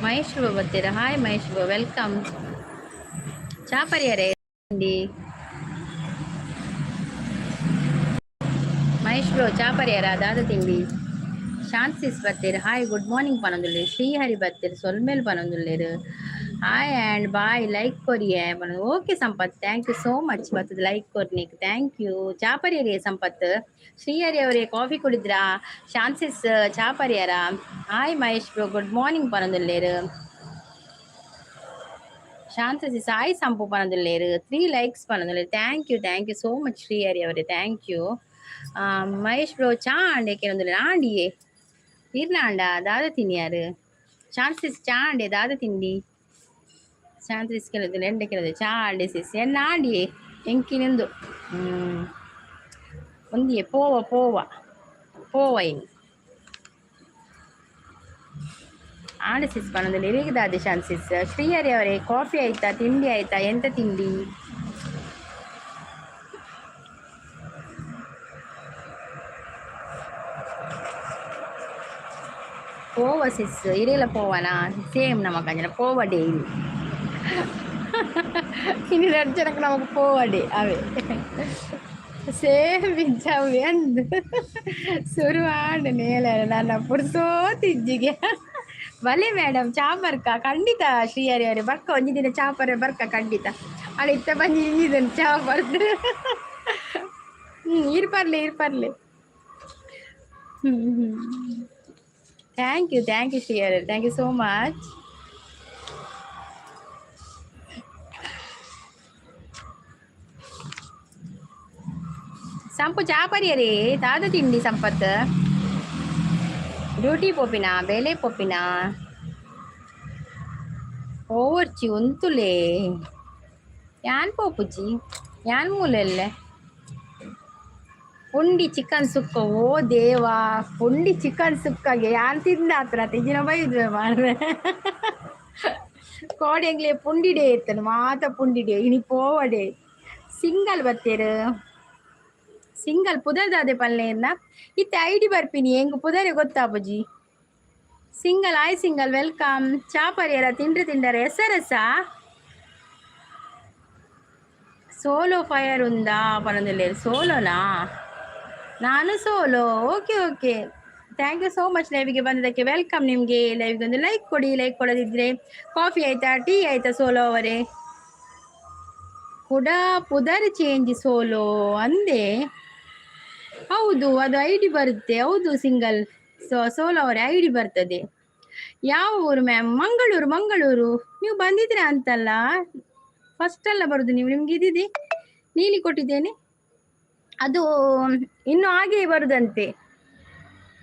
Mahesh bro ಬರ್ತೀರಾ? Hi Mahesh bro, welcome. ಚಾ ಪರಿಯಾರೆ ತಿಂಡಿ? ಮಹೇಶ್ ಬ್ರೋ, ಚಾ ಪರಿಯಾರ? ದಾದ ತಿಂಡಿ? ಶಾಂತಿಸ್ ಬರ್ತೀರಿ. ಹಾಯ್, ಗುಡ್ ಮಾರ್ನಿಂಗ್ ಪನೊಂದುಲ್ಲೇರು. ಶ್ರೀಹರಿ ಬರ್ತೀರಿ. ಸೊಲ್ಮೆಲ್ ಪನೊಂದುಲ್ಲೇರು. ಹಾಯ್ ಆ್ಯಂಡ್ ಬಾಯ್, ಲೈಕ್ ಕೊರಿಯೆ. Okay Sampath, thank you so much. ಬರ್ತದೆ ಲೈಕ್ ಕೊರ್ನಿಕ್, thank you. ಚಾ ಪರಿಯರಿ ಸಂಪತ್? ಶ್ರೀಹರಿ ಅವರೇ, ಕಾಫಿ ಕುಡಿದ್ರಾ? ಶಾನ್ಸಿಸ್, ಚಾ ಪರಿಯಾರ? Hi Mahesh bro, good morning ಪನೊಂದುಲ್ಲೇರು. ಶಾಂತಸಿ ಸಾಯಿ ಸಂಪು ಪನೊಂದುಲ್ಲೇರು. ತ್ರೀ ಲೈಕ್ಸ್ ಪನೊಂದುಲ್ಲೇರು. Thank you, thank you so much Srihari ಅವರೇ, thank you. Mahesh bro, ಚಾ ಆಂಡೆ ಕೇಳೊಂದುಲ್ಲೇರು. ಆಂಡಿಯೇ, ಇರ್ನಾಂಡ? ದಾದ ತಿನ್ನಿಯಾರು? ಶಾಂತಿಸ್, ಚಾ ಆಂಡೆ? ದಾದ ತಿಂಡಿ? ಶಾಂತಿಸ್ ಕೆಲವು ಎಂಡೆ ಕೆಲವು ಚಾ ಆಂಡೆ ಸಿಸ್ ಎನ್ನ ಆಂಡಿಯೇ ಎಂಕಿನೆಂದು. ಒಂದಿಯೇ, ಪೋವ ಪೋವ ಪೋವ ಇನ್ ಆಂಡೆ ಸಿಸ್ ಪನೊಂದುಲ್ಲೇರು. ದಾದೆ ಶಾಂತಿಸ್? ಶ್ರೀಹರಿ ಅವರೇ, ಕಾಫಿ ಆಯ್ತಾ? ತಿಂಡಿ ಆಯ್ತಾ? ಎಂತ ತಿಂಡಿ? ಪೋವ ಸಿಸ್, ಇರೆಲ ಪೋವನಾ? ಸೇಮ್ ನಮಕ್ ಪೋವ ಡೈಲಿ. ಇನ್ನು ಎರಡು ಜನಕ್ಕೆ ನಮಗೆ ಪೋವಡೆ ಅವೇ ಸೇಮ್ ಬಿಜ್ಜಾವೆ ಅಂದು ಶುರು ಆಂಡ್ ನೇಲ ನನ್ನ ಪುರ್ಸೋತಿಜ್ಜಿಗೆ. ಬಲೆ ಮೇಡಮ್, ಚಾ ಬರ್ಕ ಖಂಡಿತ. ಶ್ರೀಹರಿ ಅವರೇ, ಬರ್ಕ. ಒಂಜಿ ದಿನ ಚಾ ಪರ ಬರ್ಕ ಖಂಡಿತ. ಅಲ್ಲ, ಇತ್ತ ಬಂದು ಇಂಜಿದನ್ ಚಾ ಬರ್ದು. ಇರ್ಪರ್ಲೆ ಇರ್ಪರ್ಲೆ. ಹ್ಞೂ ಹ್ಞೂ thank you, thank you Srihari, thank you so much. ಸಂಪು ಚಾ ಪರಿಯರಿ? ದಾದ ತಿಂಡಿ ಸಂಪತ್? ಡ್ಯೂಟಿ ಪೋಪಿನ, ಬೇಲೆ ಪೋಪಿನ? ಓವರ್ಚಿ ಉಂತುಲೇ. ಯಾನ್ ಪೋಪುಜಿ, ಯಾನ್ ಮೂಲೆಲ್ಲೆ. ಪುಂಡಿ ಚಿಕನ್ ಸುಕ್ಕ. ಓ ದೇವಾ, ಪುಂಡಿ ಚಿಕನ್ ಸುಕ್ಕಗೆ ಯಾನ್ ತಿಂದಾತ್ರ ತಿಂಜಿನ ಬೈದ್ವೆ ಮಾರ್ರೆ. ಕೋಡೆಂಗ್ಲೆ ಪುಂಡಿಡೆ ಇತ್ತನು ಮಾತ ಪುಂಡಿಡೆ ಇನಿ ಪೋವಡೆ. ಸಿಂಗಲ್ ಬತ್ತೇರು. ಸಿಂಗಲ್ ಪುದರ್ದಾದೆ ಪಲ್ಲೆರ್ನ ಇತ್ತೆ ಐಡಿ ಬರ್ಪಿನಿ, ಎಂಗ್ ಪುದರೆ ಗೊತ್ತಾಪುಜಿ. ಸಿಂಗಲ್ ಆಯ್ ಸಿಂಗಲ್, welcome. ಚಾ ಪರಿಯರ? ತಿಂಡ್ರಿ ತಿಂಡರ? ಹೆಸರಸ ಸೋಲೋ ಫೈರ್ ಉಂದಾ ಪನೊಂದುಲ್ಲೇರು. ಸೋಲೋನಾ? ನಾನು solo. Okay okay, thank you so much ಲೈವ್ಗೆ ಬಂದದಕ್ಕೆ. Welcome ನಿಮಗೆ. ಲೈವ್ಗೆ ಒಂದು ಲೈಕ್ ಕೊಡಿ, ಲೈಕ್ ಕೊಡೋದಿದ್ರೆ. ಕಾಫಿ ಆಯ್ತಾ? ಟೀ ಆಯ್ತಾ? ಸೋಲೋ ಅವರೇ, ಕೂಡ ಪುದರ್ ಚೇಂಜ್ ಸೋಲೋ ಅಂದೆ. ಹೌದು, ಅದು ಐಡಿ ಬರುತ್ತೆ. ಹೌದು ಸಿಂಗಲ್, ಸೋಲೋ ಅವರೇ, ಐಡಿ ಬರ್ತದೆ. ಯಾವ ಊರು ಮ್ಯಾಮ್? ಮಂಗಳೂರು, ಮಂಗಳೂರು. ನೀವು ಬಂದಿದ್ದೀರಾ ಅಂತಲ್ಲ, ಫಸ್ಟ್ ಅಲ್ಲ ಬರುದು ನೀವು. ನಿಮ್ಗೆ ಇದಿದೆ, ನೀಲಿ ಕೊಟ್ಟಿದ್ದೇನೆ. ಅದು ಇನ್ನು ಹಾಗೆಯೇ ಬರುದಂತೆ.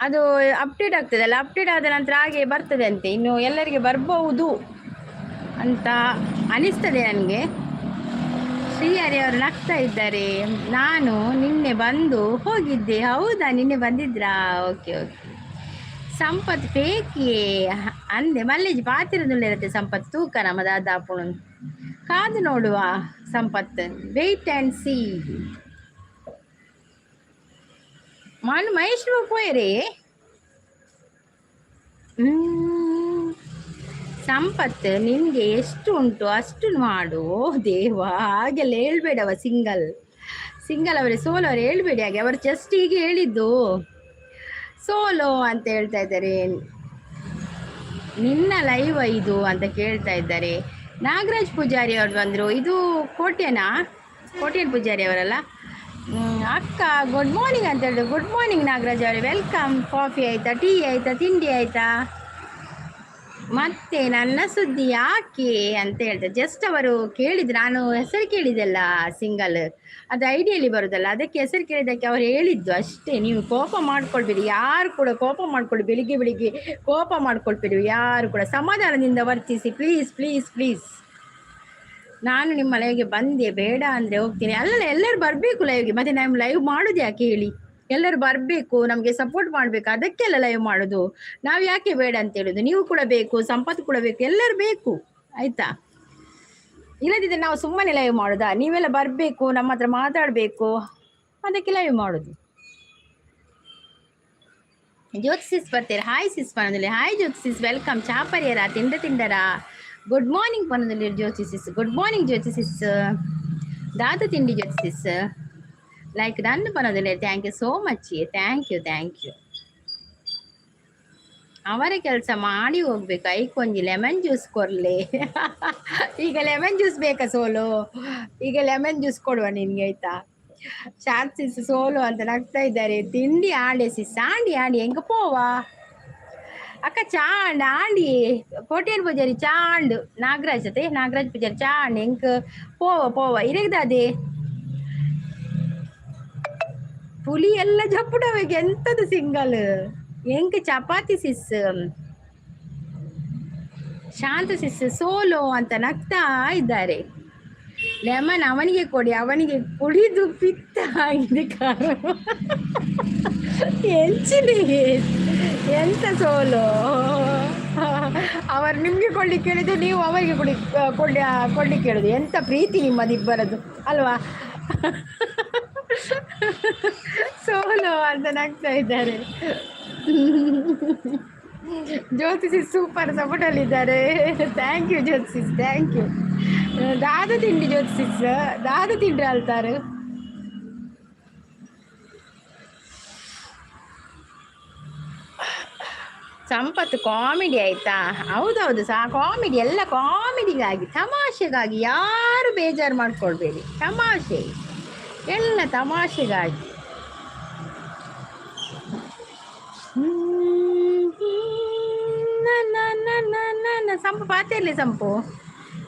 ಅದು ಅಪ್ಡೇಟ್ ಆಗ್ತದಲ್ಲ, ಅಪ್ಡೇಟ್ ಆದ ನಂತರ ಹಾಗೆ ಬರ್ತದೆ ಅಂತೆ. ಇನ್ನು ಎಲ್ಲರಿಗೆ ಬರ್ಬಹುದು ಅಂತ ಅನಿಸ್ತದೆ ನನಗೆ. ಶ್ರೀಹರಿ ಅವರು ನಗ್ತಾ ಇದ್ದಾರೆ. ನಾನು ನಿನ್ನೆ ಬಂದು ಹೋಗಿದ್ದೆ. ಹೌದಾ, ನಿನ್ನೆ ಬಂದಿದ್ರಾ? Okay okay. ಸಂಪತ್ ಫೇಕಿ ಅಂದೆ. ಮಲ್ಲೇಜ್ ಪಾತಿರದುಳ್ಳಿರತ್ತೆ ಸಂಪತ್. ತೂಕ ನಮ್ಮ ದಾದಾಪುಣ ಕಾದು ನೋಡುವ ಸಂಪತ್, ವೆಯ್ಟ್ ಆ್ಯಂಡ್ ಸಿ. ಮಾನು ಮಹೇಶ್ ಪೋಯರೇ. ಸಂಪತ್ತು ನಿನಗೆ ಎಷ್ಟು ಉಂಟು ಅಷ್ಟು ಮಾಡು. ದೇವ, ಹಾಗೆಲ್ಲ ಹೇಳ್ಬೇಡವ. ಸಿಂಗಲ್, ಸಿಂಗಲ್ ಅವರೇ, ಸೋಲೋ ಅವರೇ, ಹೇಳ್ಬೇಡಿ ಹಾಗೆ. ಅವರು ಜಸ್ಟ್ ಹೀಗೆ ಹೇಳಿದ್ದು. ಸೋಲೋ ಅಂತ ಹೇಳ್ತಾ ಇದ್ದಾರೆ. ನಿನ್ನ ಲೈವ್ ಇದು ಅಂತ ಕೇಳ್ತಾ ಇದ್ದಾರೆ. ನಾಗರಾಜ್ ಪೂಜಾರಿ ಅವರು ಬಂದರು. ಇದು ಕೋಟೆನಾ? ಕೋಟೆಯನ್ ಪೂಜಾರಿ ಅವರಲ್ಲ? ಅಕ್ಕ ಗುಡ್ ಮಾರ್ನಿಂಗ್ ಅಂತ ಹೇಳಿದ್ರು. ಗುಡ್ ಮಾರ್ನಿಂಗ್ ನಾಗರಾಜ್ ಅವರೇ, welcome. Coffee ಆಯಿತಾ? ಟೀ ಆಯಿತಾ? ತಿಂಡಿ ಆಯಿತಾ? ಮತ್ತೆ ನನ್ನ ಸುದ್ದಿ ಯಾಕೆ ಅಂತ ಹೇಳ್ತಾರೆ. ಜಸ್ಟ್ ಅವರು ಕೇಳಿದ್ರು, ನಾನು ಹೆಸರು ಕೇಳಿದೆಲ್ಲ ಸಿಂಗಲ್, ಅದು ಐಡಿಯಲ್ಲಿ ಬರೋದಲ್ಲ, ಅದಕ್ಕೆ ಹೆಸರು ಕೇಳಿದ್ದಕ್ಕೆ ಅವರು ಹೇಳಿದ್ದು ಅಷ್ಟೇ. ನೀವು ಕೋಪ ಮಾಡ್ಕೊಳ್ಬೇಡಿ, ಯಾರು ಕೂಡ ಕೋಪ ಮಾಡ್ಕೊಳ್ಳಿ. ಬೆಳಿಗ್ಗೆ ಬೆಳಿಗ್ಗೆ ಕೋಪ ಮಾಡ್ಕೊಳ್ಬೇಡಿ ಯಾರು ಕೂಡ. ಸಮಾಧಾನದಿಂದ ವರ್ತಿಸಿ, ಪ್ಲೀಸ್ ಪ್ಲೀಸ್ ಪ್ಲೀಸ್. ನಾನು ನಿಮ್ಮ ಲೈವ್ಗೆ ಬಂದೆ, ಬೇಡ ಅಂದರೆ ಹೋಗ್ತೀನಿ. ಅಲ್ಲಲ್ಲ, ಎಲ್ಲರೂ ಬರಬೇಕು ಲೈವ್ಗೆ. ಮತ್ತೆ ನಾನು ಲೈವ್ ಮಾಡೋದು ಯಾಕೆ ಹೇಳಿ? ಎಲ್ಲರೂ ಬರಬೇಕು, ನಮಗೆ ಸಪೋರ್ಟ್ ಮಾಡಬೇಕು, ಅದಕ್ಕೆಲ್ಲ ಲೈವ್ ಮಾಡೋದು. ನಾವು ಯಾಕೆ ಬೇಡ ಅಂತ ಹೇಳೋದು? ನೀವು ಕೂಡ ಬೇಕು, ಸಂಪತ್ತು ಕೂಡ ಬೇಕು, ಎಲ್ಲರೂ ಬೇಕು, ಆಯ್ತಾ? ಇಲ್ಲದಿದ್ದರೆ ನಾವು ಸುಮ್ಮನೆ ಲೈವ್ ಮಾಡೋದಾ? ನೀವೆಲ್ಲ ಬರಬೇಕು, ನಮ್ಮ ಹತ್ರ ಮಾತಾಡಬೇಕು, ಅದಕ್ಕೆ ಲೈವ್ ಮಾಡೋದು. ಜ್ಯೋತಿ ಸಿಸ್ ಬರ್ತೀರ. ಹಾಯ್ ಸಿಸ್ ಪನೊಂದುಲ್ಲೆರ್. Hi Jyothi sis, welcome. ಚಾ ಪರಿಯರ? ತಿಂಡ ತಿಂಡರಾ? ಗುಡ್ ಮಾರ್ನಿಂಗ್ ಪನೊಂದುಲ್ಲೆರ್ Jyothi sis. Good morning Jyothi sis. ದಾದ ತಿಂಡಿ ಜ್ಯೋತಿ ಸಿಸ್? ಲೈಕ್ ಡನ್ ಪನೊಂದುಲ್ಲೆರ್. Thank you so much, thank you, thank you. ಅವರ ಕೆಲಸ ಮಾಡಿ ಹೋಗ್ಬೇಕು. ಐಕೊಂಜಿ ಲೆಮನ್ ಜ್ಯೂಸ್ ಕೊರ್ಲೆ. ಈಗ ಲೆಮನ್ ಜ್ಯೂಸ್ ಬೇಕಾ ಸೋಲು? ಈಗ ಲೆಮನ್ ಜ್ಯೂಸ್ ಕೊಡುವ ನಿನ್ಗೆ, ಆಯ್ತಾ? ಶಾಂತ್ ಸಿಸ್ ಸೋಲು ಅಂತ ನಗ್ತಾ ಇದ್ದಾರೆ. ತಿಂಡಿ ಆಂಡೆ ಸಿಸ್. ಆಂಡಿ ಆಂಡಿ ಎಂಗ ಪೋವಾ ಅಕ್ಕ? ಚಾಂಡ್ ಆಂಡಿ ಕೋಟೇರ್ ಪೂಜಾರಿ ಚಾಂಡ್ ನಾಗರಾಜ್ ಅತೆ ನಾಗರಾಜ್ ಪೂಜಾರಿ ಚಾಂಡ್ ಎಂಕ್ ಪೋವ ಪೋವ ಇರೆಗ್ದಾದೆ. ಪುಲಿ ಎಲ್ಲ ಜಪ್ಪುಡವೆಗೆ ಎಂತದು ಸಿಂಗಲ್? ಎಂಕ್ ಚಪಾತಿ ಸಿಸ್. ಶಾಂತ ಸಿಸ್ ಸೋಲೋ ಅಂತ ನಗ್ತಾ ಇದ್ದಾರೆ. ಲೆಮನ್ ಅವನಿಗೆ ಕೊಡಿ, ಅವನಿಗೆ ಕುಡಿದು ಪಿತ್ತ ಆಗಿದೆ. ಕಾರಣ ಎಂಚಿನಿಗೆ ಎಂತ ಸೋಲು? ಅವರು ನಿಮಗೆ ಕೊಡ್ಲಿಕ್ಕೆ ಹೇಳಿದ್ದು, ನೀವು ಅವರಿಗೆ ಕೊಡಿ ಕೊಡ್ಲಿ ಕೊಡ್ಲಿಕ್ಕೆ ಹೇಳುದು. ಎಂತ ಪ್ರೀತಿ ನಿಮ್ಮದಿಬ್ಬರದು ಅಲ್ವಾ? ಸೋಲು ಅಂತ ನಗ್ತಾ ಇದ್ದಾರೆ. ಜ್ಯೋತಿ ಸಿಸ್ super ಸಪೋರ್ಟಲ್ಲಿದ್ದಾರೆ. Thank you Jyothi sis, thank you. ದಾದ ತಿಂಡಿ ಜ್ಯೋತಿ ಸಿಸ್? ದಾದ ತಿಂಡಿ ಅಲ್ತಾರೆ. ಸಂಪತ್ತು ಕಾಮಿಡಿ ಆಯ್ತಾ? ಹೌದೌದು, ಸಾ ಕಾಮಿಡಿ ಎಲ್ಲ ಕಾಮಿಡಿಗಾಗಿ, ತಮಾಷೆಗಾಗಿ. ಯಾರು ಬೇಜಾರು ಮಾಡ್ಕೊಳ್ಬೇಡಿ. ತಮಾಷೆ ಎಲ್ಲ ತಮಾಷೆಗಾಗಿ. ಸಂಪು ಪಾತೆಯಲ್ಲಿ ಸಂಪು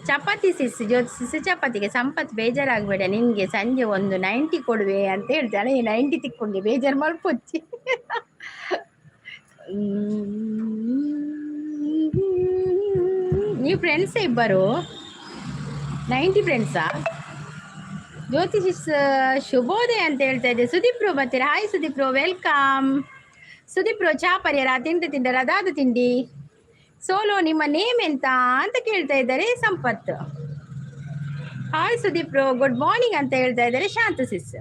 ಚಪಾತಿ ಸಿಸ್. ಜ್ಯೋತಿ ಸಿಸ್ ಚಪಾತಿಗೆ. ಸಂಪತ್ ಬೇಜಾರಾಗಬೇಡ, ನಿನಗೆ ಸಂಜೆ ಒಂದು 90 ಕೊಡುವೆ ಅಂತ ಹೇಳ್ತಾಳೆ. ಈ 90 ತಿಕ್ಕೊಂಡೆ ಬೇಜಾರು ಮಲ್ಪೊಚ್ಚಿ. ನೀವು ಫ್ರೆಂಡ್ಸ್ ಇಬ್ಬರು 90 ಫ್ರೆಂಡ್ಸಾ? ಜ್ಯೋತಿ ಸಿಸ್ ಶುಭೋದಯ ಅಂತ ಹೇಳ್ತಾ ಇದ್ದೆ. ಸುದೀಪ್ ಬ್ರೋ ಬರ್ತೀರಾ? Hi Sudeep bro, welcome. Sudeep bro ಚಾ ಪರಿಯರ? ತಿಂಡಿ ತಿಂಡರ? ಅದಾದ ತಿಂಡಿ? ಸೋಲೋ ನಿಮ್ಮ ನೇಮ್ ಎಂತ ಅಂತ ಕೇಳ್ತಾ ಇದ್ದಾರೆ Sampath. Hi Sudeep bro, good morning ಅಂತ ಹೇಳ್ತಾ ಇದ್ದಾರೆ ಶಾಂತ ಸಿಸ್.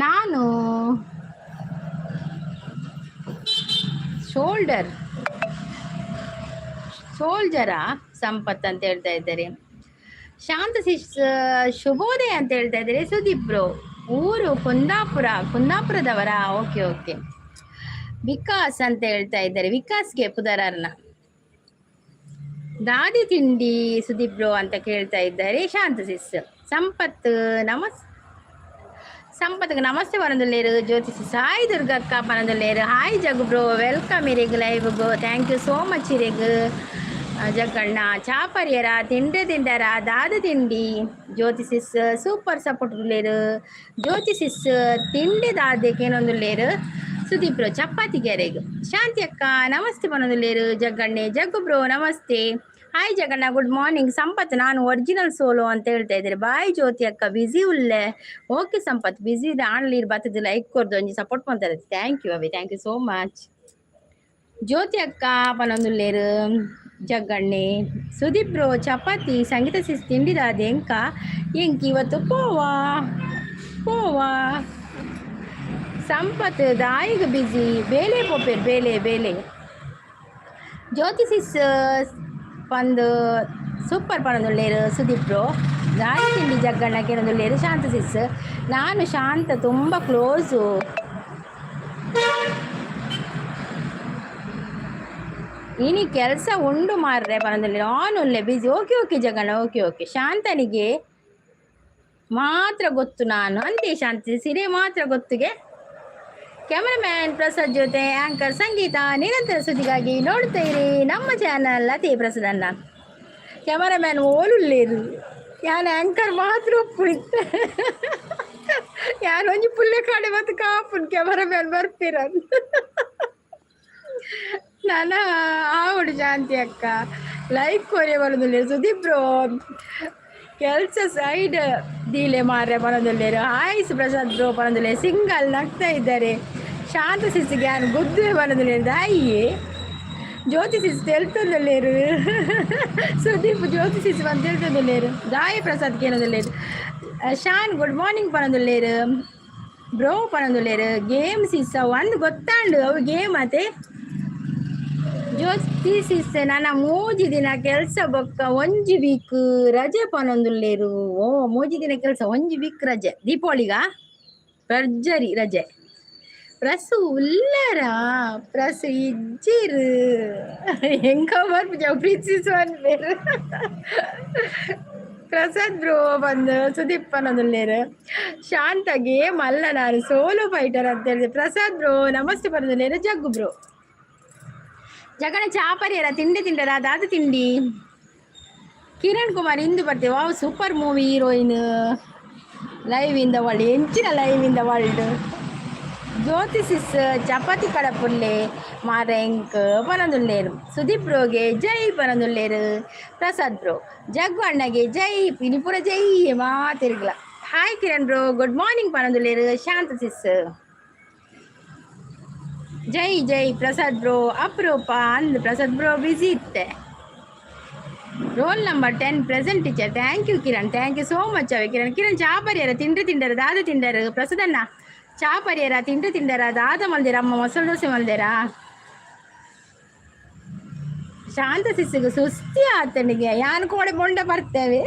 ನಾನು ಶೋಲ್ಡರ್ ಸೋಲ್ಜರ ಸಂಪತ್ ಅಂತ ಹೇಳ್ತಾ ಇದ್ದಾರೆ. ಶಾಂತ ಸಿಸ್ ಶುಭೋದಯ ಅಂತ ಹೇಳ್ತಾ ಇದ್ದಾರೆ ಸುದೀಪ್ ಬ್ರೋ. ಊರು ಕುಂದಾಪುರ, ಕುಂದಾಪುರದವರಾ? Okay okay. ವಿಕಾಸ್ ಅಂತ ಹೇಳ್ತಾ ಇದ್ದಾರೆ. ವಿಕಾಸ್ಗೆ ಪುದರರ್ನ. ದಾದಿ ತಿಂಡಿ ಸುದೀಪ್ ಬ್ರೋ ಅಂತ ಕೇಳ್ತಾ ಇದ್ದಾರೆ ಶಾಂತ ಸಿಸ್. ಸಂಪತ್ ನಮಸ್ ಸಂಪತ್ಗೆ ನಮಸ್ತೆ ಪನೊಂದುಲ್ಲೆರ್ ಜ್ಯೋತಿ ಸಿಸ್. ಹಾಯ್ ದುರ್ಗಕ್ಕ ಪನೊಂದುಲ್ಲೆರ್. ಹಾಯ್ ಜಗು ಬ್ರೋ, welcome ಇರೆಗ್ ಲೈವ್ಗು. Thank you so much ಇರೆಗ್. ಜಗ್ಗಣ್ಣ ಚಾಪರಿಯರ? ತಿಂಡೆ ತಿಂಡರ? ದಾದ ತಿಂಡಿ? ಜ್ಯೋತಿ ಸಿಸ್ ಸೂಪರ್ ಸಪೋರ್ಟ್ ಉಲ್ಲೇರು. ಜ್ಯೋತಿ ಸಿಸ್ ತಿಂಡೆ ದಾದೆ ಕೇನೊಂದುಲ್ಲೇರು. ಸುದೀಪ್ ಬ್ರೋ ಚಪಾತಿ ಗೆರೆಗ್. ಶಾಂತಿ ಅಕ್ಕ ನಮಸ್ತೆ ಪನೊಂದುಲ್ಲೇರು ಜಗ್ಗಣ್ಣೆ. ಜಗ್ಗು bro namaste. Hi Jaganna, good morning. ಸಂಪತ್ ನಾನು ಒರಿಜಿನಲ್ ಸೋಲೋ ಅಂತ ಹೇಳ್ತಾ ಇದ್ದಾರೆ. ಬಾಯ್ ಜ್ಯೋತಿ ಅಕ್ಕ, ಬ್ಯುಸಿ ಉಲ್ಲೆ. ಓಕೆ ಸಂಪತ್, ಬ್ಯುಸಿ ಇದೆ ಆನ್ಲೀರ್ ಬತ್ತದ ಲೈಕ್ ಕೊರ್ದು ಒಂಜಿ ಸಪೋರ್ಟ್ ಮಾಡ್ತಾರೆ. Thank you Abhi, thank you so much. ಜ್ಯೋತಿ ಅಕ್ಕ ಪನೊಂದುಲ್ಲೇರು ಜಗ್ಗಣ್ಣೆ. ಸುದೀಪ್ ಬ್ರೋ ಚಪಾತಿ. ಸಂಗೀತ ಸಿಸ್ ತಿಂಡಿದಾದ ಎಂಕ ಎಂಕ್ ಇವತ್ತು ಪೋವಾ ಪೋವಾ. ಸಂಪತ್ ದಾಯಿಗ ಬಿಸಿ? ಬೇಲೆ ಪೋಪೇರ್ ಬೇಲೆ ಬೇಲೆ. ಜ್ಯೋತಿ ಸಿಸ್ ಪಂದು ಸೂಪರ್ ಪನೊಂದುಲ್ಲೇರು ಸುದೀಪ್ ಬ್ರೋ. ದಾಯಿ ತಿಂಡಿ ಜಗ್ಗಣ್ಣ ಕೇಳೊಂದುಲ್ಲೇರು ಶಾಂತ ಸಿಸ್. ನಾನು ಶಾಂತ ತುಂಬ ಕ್ಲೋಸು. ಇನಿ ಕೆಲಸ ಉಂಡು ಮಾರ್ರೆ ಪನೊಂದುಲ್ಲೇರು. ಆನ್ ಉಲ್ಲೆ busy. Okay okay Jagganna, okay okay. ಶಾಂತನಿಗೆ ಮಾತ್ರ ಗೊತ್ತು ನಾನು ಅಂತೆ. ಶಾಂತಿ ಸಿರೆ ಮಾತ್ರ ಗೊತ್ತಿಗೆ. ಕ್ಯಾಮರಾಮ್ಯಾನ್ ಪ್ರಸಾದ್ ಜೊತೆ ಆಂಕರ್ ಸಂಗೀತ. ನಿರಂತರ ಸುದ್ದಿಗಾಗಿ ನೋಡ್ತಾ ಇರಿ ನಮ್ಮ ಚಾನಲ್ ಅತಿ ಪ್ರಸಾದನ್ನ. ಕ್ಯಾಮರಾಮ್ಯಾನ್ ಓಲುಲ್ಲೇರು, ಯಾನ್ ಆಂಕರ್ ಮಾತ್ರ ಒಪ್ಪುನಿತ್ತೆ. ಯಾನ್ ಒಂಜಿ ಪುಲ್ಲೆ ಕಾಡೆ ಮತ್ತು ಕಾಪುನ್ ಕ್ಯಾಮರಾಮ್ಯಾನ್ ಬರ್ಪಿರ ನಾನ ಆವಡು. ಶಾಂತಿ ಅಕ್ಕ ಲೈಕ್ ಕೊರಿಯ ಬರೋದಿಲ್ಲ. ಸುದೀಪ್ ಬ್ರೋ ಕೆಲಸ ಸೈಡ್ ದೀಲೆ ಮಾರ್ರೆ ಪನೊಂದುಲ್ಲೇರು. ಹಾಯ್ ಪ್ರಸಾದ್ ಬ್ರೋ ಪನೊಂದುಲ್ಲೆ. ಸಿಂಗಲ್ ನಗ್ತಾ ಇದ್ದಾರೆ. ಶಾಂತ ಸಿಸ್ಗೆ ಯಾನ್ ಗುದ್ದುವೆ ಪನೊಂದುಲ್ಲೇರು. ದಾಯಿಯೇ ಜ್ಯೋತಿ ಸಿಸ್ ತೆಲ್ತೊಂದುಲ್ಲೇರು. ಸುದೀಪ್ ಜ್ಯೋತಿ ಸಿಸ್ ಬಂದು ತೆಲ್ತೊಂದುಲ್ಲೇರು. ದಾಯಿ ಪ್ರಸಾದ್ ಕೇನೊಂದುಲ್ಲೇರು. ಶಾನ್ ಗುಡ್ ಮಾರ್ನಿಂಗ್ ಪನೊಂದುಲ್ಲೇರು. ಬ್ರೋ ಪನೊಂದುಲ್ಲೆರ್ ಗೇಮ್ಸ್ ಇಸ್ಸ ಒಂದು ಗೊತ್ತಾಂಡು ಅವು ಗೇಮ್ ಅತೆ. ಜ್ಯೋತಿ ಸಿಸ್ ನನ್ನ ಮೂಜಿ ದಿನ ಕೆಲಸ ಬೊಕ್ಕ ಒಂಜಿ ವೀಕ್ ರಜೆ ಪನೊಂದುಲ್ಲೆರು. ಓ ಮೂಜಿ ದಿನ ಕೆಲಸ ಒಂಜಿ ವೀಕ್ ರಜೆ, ದೀಪಾವಳಿಗ ಭರ್ಜರಿ ರಜೆ. ಪ್ರಸು ಉಲ್ಲರ ಪ್ರಸು ಇಜ್ಜಿರು ಎಂಕ ಬರ್ಪುಜ ಪ್ರೀತಿಸು ಅನ್ಬೇರು. ಪ್ರಸಾದ್ ಬ್ರೋ ಬಂದು ಸುದೀಪ್ ಪನೊಂದುಲ್ಲೆರ್. ಶಾಂತ ಗೇಮ್ ಅಲ್ಲ, ನಾನು ಸೋಲೋ ಫೈಟರ್ ಅಂತ ಹೇಳಿದೆ. ಪ್ರಸಾದ್ ಬ್ರೋ ನಮಸ್ತೆ ಪನೊಂದುಲ್ಲೆರ್. ಜಗ್ಗು ಬ್ರೋ ಜಗಣ ಚಾಪರಿಯರ ತಿಂಡಿ ತಿಂಡರ ದಾದ ತಿಂಡಿ. ಕಿರಣ್ ಕುಮಾರ್ ಇಂದು ಬರ್ತೇವೆ. Wow, super movie heroine live in the world, ಎಂಚಿನ live in the world. Jyothi sis chapati ಕಡಪುಲ್ಲೆ ಮಾರೆಂಕ್ ಪನೊಂದುಲ್ಲೇರು. ಸುದೀಪ್ ಬ್ರೋಗೆ ಜೈ ಪನೊಂದುಲ್ಲೇರು. ಪ್ರಸಾದ್ ಬ್ರೋ ಜಗ್ಗು ಅಣ್ಣಗೆ ಜೈ, ಪಿನಿಪುರ ಜೈ ಮಾತಿರ್ಗ್ಲ. Hi Kiran bro, good morning ಪನೊಂದುಲ್ಲೇರು. ಶಾಂತ ಸಿಸ್ ಜೈ ಜೈ. ಪ್ರಸಾದ್ ಬ್ರೋ ಅಪ್ರೂಪ ಅಂದ್ ಪ್ರಸಾದ್ ಬ್ರೋ ಬಿಸಿ ಇತ್ತೆ. Roll number 10 present teacher, thank you Kiran, thank you so much. ಅವೆ ಕಿರಣ್, ಕಿರಣ್ ಚಾ ಪರಿಯರ ತಿಂಡ್ರಿ ತಿಂಡರ ದಾದ ತಿಂಡರು? ಪ್ರಸಾದಣ್ಣ ಚಾ ಪರಿಯರ ತಿಂಡ್ರಿ ತಿಂಡರ ದಾದ ಮಲ್ದಿರ? ಅಮ್ಮ ಮಸಾಲೆ ದೋಸೆ ಮಲ್ದೇರಾ? ಶಾಂತ ಸಿಸ್ಸಿಗೆ ಸುಸ್ತಿ ಆತನಿಗೆ ಯಾನ್ ಕೋಡೆ ಬೊಂಡ ಬರ್ತೇವೆ.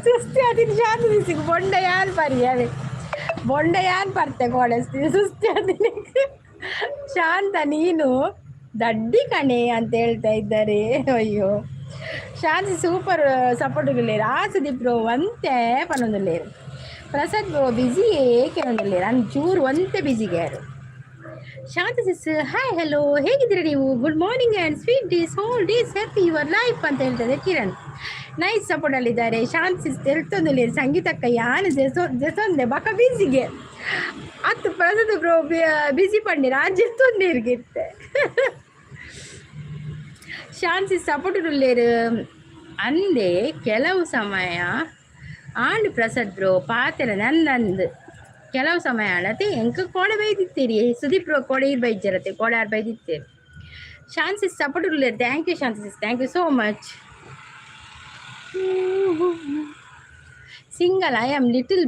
ಸುಸ್ತಿ ಆತಿನ ಶಾಂತ ಸಿಸ್ಸಿಗೆ ಬೊಂಡ ಯಾನ್ ಪರಿಯವೆ, ಬೊಂಡ ಯಾನ್ ಬರ್ತೆ ಕೋಡೆ ಸುಸ್ತಿ ಆತಿನಿಗೆ. ಶಾಂತ ನೀನು ದಡ್ಡಿ ಕಣೆ ಅಂತ ಹೇಳ್ತಾ ಇದ್ದಾರೆ. ಅಯ್ಯೋ ಶಾಂತಿ ಸೂಪರ್ ಸಪೋರ್ಟ್ ಲೇರು. ಆ ಸುದೀಪ್ ಬ್ರೋ ಒಂತೆ ಪನೊಂದುಲ್ಲೇರು. ಪ್ರಸಾದ್ ಬ್ರೋ ಬಿಸಿ ಏಕೆ ಒಂದುಲ್ಲೇರು ಅಂಚೂರು ಒಂತೆ ಬಿಸಿಗೆ ಯಾರು. ಶಾಂತಿ ಸಿಸ್ ಹಾಯ್ ಹಲೋ, ಹೇಗಿದ್ದೀರಾ ನೀವು? Good morning and sweet days, whole days happy your life ಅಂತ ಹೇಳ್ತದೆ ಕಿರಣ್. ನೈಸ್ ಸಪೋರ್ಟಲ್ಲಿದ್ದಾರೆ. ಶಾಂತಿ ಸಿಸ್ ತೆಲ್ತೊಂದುಲ್ಲೇರು. ಸಂಗೀತಕ್ಕ ಯಾನ್ ಜೆಸೊ ಜೆಸೊಂದೆ ಬಕ ಬಿಸಿಗೆ ಅತ್ತು. ಪ್ರಸಾದ್ ಬ್ರೋ ಬಿಸಿ ಪಂಡಿರ ಆ ಜೆತ್ತೊಂದೇರ್ಗಿತ್ತೆ. ಶಾಂತಿ ಸಪೋರ್ಟ್ ಉಲ್ಲೇರು ಅಂದೆ ಕೆಲವು ಸಮಯ ಆಂಡ್. ಪ್ರಸಾದ್ ಬ್ರೋ ಪಾತೆರ ನಂದಂದು ಕೆಲವು ಸಮಯ ಆಂಡತೆ ಎಂಕ ಕೋಡೆ ಬೈದಿತ್ತೀರಿ. ಸುದೀಪ್ ಬ್ರೋ ಕೋಡೆ ಇರ್ ಬೈಜರತೆ ಕೋಡೆ ಆರ್ ಬೈದಿತ್ತೀರಿ. ಶಾಂತಿ ಸಪೋರ್ಟ್ ಉಲ್ಲೇರು. Thank you Shanti, thank you so much. Single I am little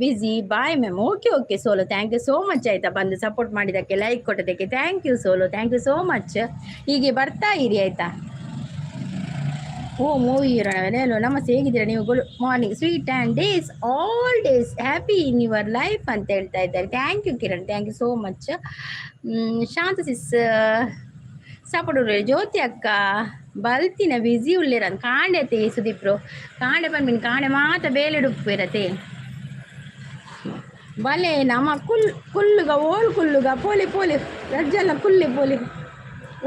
busy, bye ma'am. Okay okay solo, thank you so much ಆಯಿತಾ. ಬಂದು ಸಪೋರ್ಟ್ ಮಾಡಿದ್ದಕ್ಕೆ, like ಕೊಟ್ಟದಕ್ಕೆ thank you solo, thank you so much. ಹೀಗೆ ಬರ್ತಾ ಇರಿ ಆಯಿತಾ. ಓ movie hero namaste, ಹೇಗಿದ್ದೀರಾ ನೀವು? Good morning, sweet and days, all days happy in your life ಅಂತ ಹೇಳ್ತಾ ಇದ್ದಾರೆ. Thank you Kiran, thank you so much. Shanta sis support. ಜ್ಯೋತಿ ಅಕ್ಕ ಬಲ್ತಿನ ಬಿಸಿ ಉಳ್ಳೇರಂತ ಕಾಂಡೆತೆ. ಸುದೀಪ್ರು ಕಾಂಡೆ ಪನ್ಪಿನ ಕಾಂಡೆ ಮಾತ ಬೇಲೆಡುಪ್ಪುರತೆ. ಬಲೆ ನಮ್ಮ ಕುಲ್ ಕುಲ್ಲುಗ ಓಲ್ ಕುಲ್ಲುಗ ಪೋಲಿ ಪೋಲಿ ರಜ್ಜಲ್ಲ ಕುಲ್ಲಿ ಪೋಲಿ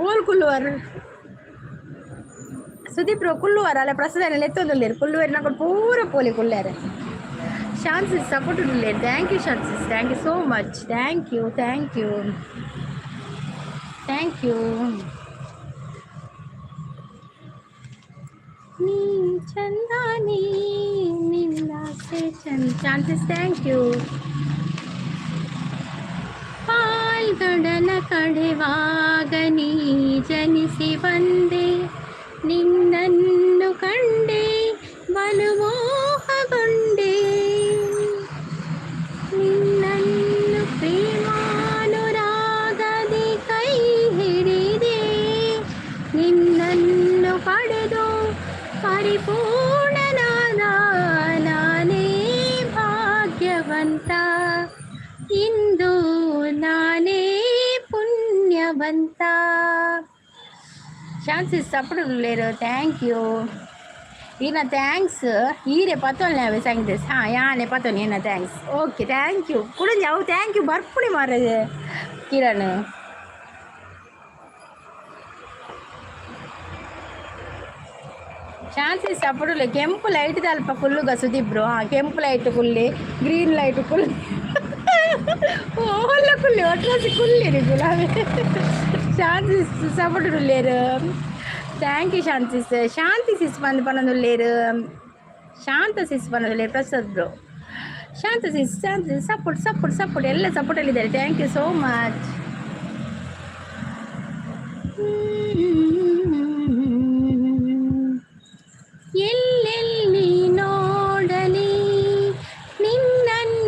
ಓಲ್ ಕುಲ್ಲುವರ್ ಸುದೀಪ್ ಕುಲ್ಲುವರ ಅಲ್ಲ ಪ್ರಸಾದ ಎತ್ತೊಂದುಲ್ಲೇರು ಕುಲ್ಲುವರ್ ನಕುಲು ಪೂರ ಪೋಲಿ ಕುಲ್ಲೇರೆ. ಶಾಂತಿ ಸಪೋರ್ಟ್ ಉಲ್ಲೇರು. Thank you Shanti, thank you so much, thank you, thank you, thank you. ನೀ ಚಂದಾನಿ ನಿನ್ನಾಸೆ ಚಂದ. ಶಾಂತಿ thank you. ಪಾಲ್ಗಡಲ ಕಡೆವಾಗ ನೀ ಜನಿಸಿ ಬಂದೆ, ನಿನ್ನನ್ನು ಕಂಡೆ ಬಲು ಮೋಹಗೊಂಡೆ, ನಿನ್ನನ್ನು ಪ್ರೇಮಾನುರಾಗದಿ ಕೈ ಹಿಡಿದೆ, ನಿನ್ನನ್ನು ಪಡೆದು ಪರಿಪೂರ್ಣನಾದ ನಾನೇ ಭಾಗ್ಯವಂತ, ಇಂದು ನಾನೇ ಪುಣ್ಯವಂತ. ಶಾಂತಿ ಸಪೋರ್ಟ್ ಉಲ್ಲೇರು. Thank you ಈನ thanks ಈರೆ ಪತ್ತೊಲ್ನೆ ಅವೆ ಸಂಗೀತ. ಹಾಂ ಯಾನೆ ಪತ್ತೊನೆ ಏನ thanks, okay thank you. ಕುಡಂಜಿ ಅವು thank you ಬರ್ಪುಣಿ ಮಾರ್ರೆ ಕಿರಣ್. ಶಾಂತಿ ಸಪೋರ್ಟ್ ಉಲ್ಲೆ. ಕೆಂಪು ಲೈಟ್ ಅಲ್ಪ ಕುಲ್ಲುಗ ಸುದೀಪ್ ಬ್ರೋ. ಹಾಂ ಕೆಂಪು ಲೈಟ್ ಕುಲ್ಲಿ, ಗ್ರೀನ್ ಲೈಟ್ ಕುಲ್ಲಿ, ಓಲ್ಲ ಕುಲ್ಲಿ ಒಟ್ರಾಸಿ ಕುಲ್ಲಿ ಗುಲಾಬಿ. ಶಾಂತಿ ಸಪೋರ್ಟ್ ಉಲ್ಲೇರು. Thank you Shanti. Shanti sis ಬಂದು ಪನೊಂದುಲ್ಲೇರು. ಶಾಂತ ಸಿಸ್ ಪನೊಂದುಲ್ಲೇರು. Prasad bro Shanta sis, Shanta support support support ಎಲ್ಲ ಸಪೋರ್ಟಲ್ಲಿದ್ದಾರೆ. Thank you so much. ಎಲ್ಲೆಲ್ಲಿ ನೋಡಲಿ ನಿನ್ನನ್ನು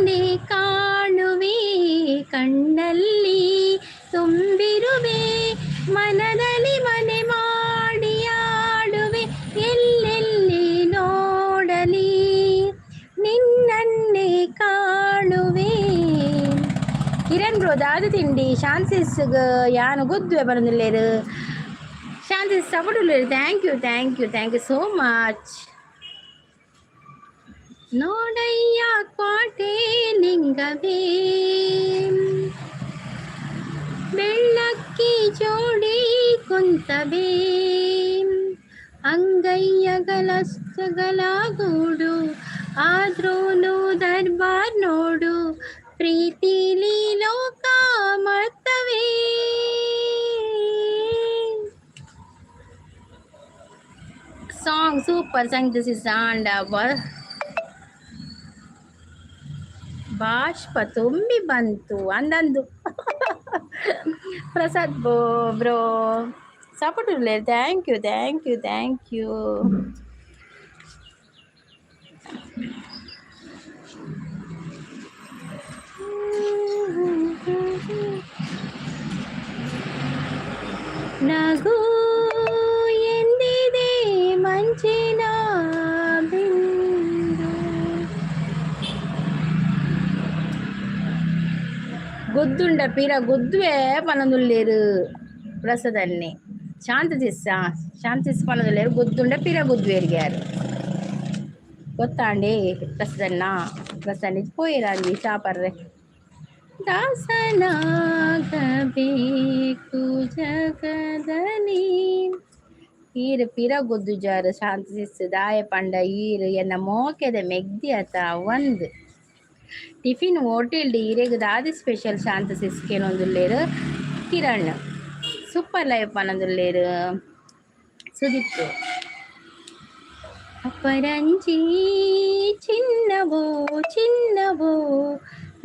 ಕಿರಣ್ ಬ್ರೋ ದಾದ ತಿಂಡಿ ಶಾನ್ಸಿಸ್ ಯಾನು ಗುದ್ದುವೆ ಬರಂದಿಲ್ಲೇರು. ಶಾಂತಿ ಸಪೋರ್ಟ್ ಉಲ್ಲೇರು. Thank you, thank you, thank you so much. ನೋಡಯ್ಯ ಕ್ವಾಟೆ ನಿಂಗವೇ, ಬೆಳ್ಳಕ್ಕಿ ಜೋಡಿ ಕುಂತವೇ, ಅಂಗೈಯಗಲಗೂಡು ಆದ್ರೂನು ದರ್ಬಾರ್ ನೋಡು, ಪ್ರೀತಿಲಿ ಲೋಕ ಮರ್ತವೇ. ಸಾಂಗ್ ಸೂಪರ್ ಸಂಗೀತ ಆಂಡ ಬಾಷ್ಪ ತುಂಬಿ ಬಂತು ಅಂದಂದು. ಪ್ರಸಾದ್ ಬೋ ಬ್ರೋ ಸಪೋರ್ಟ್ ಉಲ್ಲೇರು. Thank you, thank you, thank you. ನಗು ಎಂದಿದೆ ಮಂಚಿನ ಬಿಂದು. ಗುದ್ದುಂಡ ಪೀರ ಗುದ್ದುವೆ ಪನೊಂದುಲ್ಲೇರು ಪ್ರಸಾದನ್ನೇ. ಶಾಂತ ಸಿಸ್ ಶಾಂತ ಸಿಸ್ ಪನೊಂದುಲ್ಲೇರು ಗುದ್ದುಂಡ ಪೀರ ಗುದ್ದುವೆರ್ಗ್ಯಾರು ಗೊತ್ತಾಂಡಿ ಪ್ರಸದನ್ನ ಪ್ರಸನ್ನ ಪೋಯಿರಂಜಿ ಚಾಪರ್ರೆ. ದಾಸನಾಗಬೇಕು ಜಗದಲ್ಲಿ. ಈರು ಪಿರ ಗುದ್ದುಜಾರು ಶಾಂತ ಸಿಸ್ ದಾಯ ಪಂಡ ಈರು ಎನ್ನ ಮೋಕೆದ ಮೆಗ್ದಿ ಅತ ಒಂದು ಟಿಫಿನ್ ಹೋಟೆಲ್ ಈರೆಗ್ ದಾದಿ ಸ್ಪೆಷಲ್ ಶಾಂತ ಸಿಸ್ಕೇನೊಂದುಲ್ಲೇರು. ಕಿರಣ್ ಸೂಪರ್ ಲೈಫ್ ಪನೊಂದುಲ್ಲೇರು ಸುದೀಪ್. ಅಪರಂಜಿ ಚಿನ್ನವೋ ಚಿನ್ನವೋ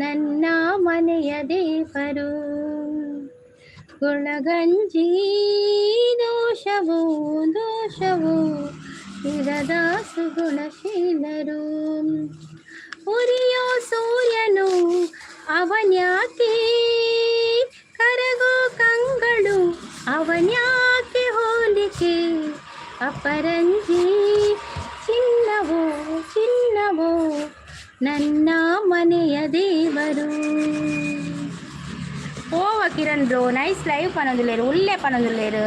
ನನ್ನ ಮನೆಯ ದೇವರು, ಗುಣಗಂಜಿ ದೋಷವೋ ದೋಷವೋ ಇರದ ಸುಗುಣಶೀಲರು, ಉರಿಯೋ ಸೂರ್ಯನು ಅವನ್ಯಾಕೆ ಕರಗೋ ಕಂಗಳು ಅವನ್ಯಾಕೆ ಹೋಲಿಕೆ, ಅಪರಂಜಿ ಚಿನ್ನವೋ ಚಿನ್ನವೋ ನನ್ನ ಮನೆಯ ದೇವರು. ಓವ ಕಿರಣ್ ಬ್ರೋ ನೈಸ್ ಲೈವ್ ಪನೊಂದುಲ್ಲೇರು ಉಲ್ಲೆ ಪನೊಂದುಲ್ಲೇರು.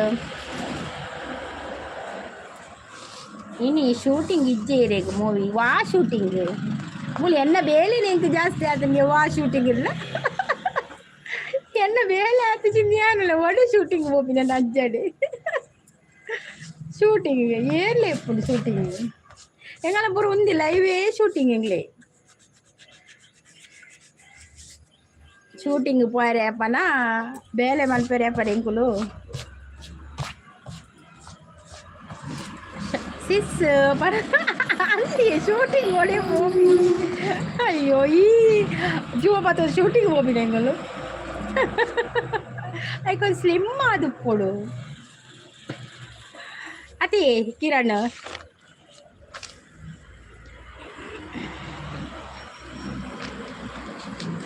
ಇನಿ ಶೂಟಿಂಗ್ ಇಜ್ಜೆ ಇರೇಗ್ ಮೂವಿ ವಾ ಶೂಟಿಂಗ್ ಮೂಲು ಎನ್ನ ಬೇಲೆ ಎಂಕ್ ಜಾಸ್ತಿ ಆತಂಗೆ ವಾ ಶೂಟಿಂಗ್ ಇಲ್ಲ ಎನ್ನ ಬೇಲೆ ಆತು ಚಿನ್ಯಾನಲ್ಲ ಒಡೆ ಶೂಟಿಂಗ್ ಪೋಪಿನ ಅಜ್ಜಡೆ ಶೂಟಿಂಗ್ ಏರ್ಲೆ ಇಪ್ಪುಂಡು ಶೂಟಿಂಗ್ ಎಂಗಲ ಪೂರ ಉಂದಿ ಲೈವೇ ಶೂಟಿಂಗ್ ಎಂಗ್ಲೆ ಶೂಟಿಂಗ್ ಪೋಯರೆ ಅಪ್ಪನ ಬೇಲೆ ಮಲ್ಪೆರೆ ಅಪ್ಪರ ಎಂಕುಲು ಸಿಸ್ ಪರ ಅಲ್ಲಿ ಶೂಟಿಂಗ್ ಒಡೆ ಪೋಪಿ. ಅಯ್ಯೋ ಈ ಜೀವ ಪಾತ ಶೂಟಿಂಗ್ ಪೋಪಿನ ಎಂಕುಲು ಐಕೊಂದು ಸ್ಲಿಮ್ ಆದುಪ್ಪೊಡು ಅತಿ ಕಿರಣ್.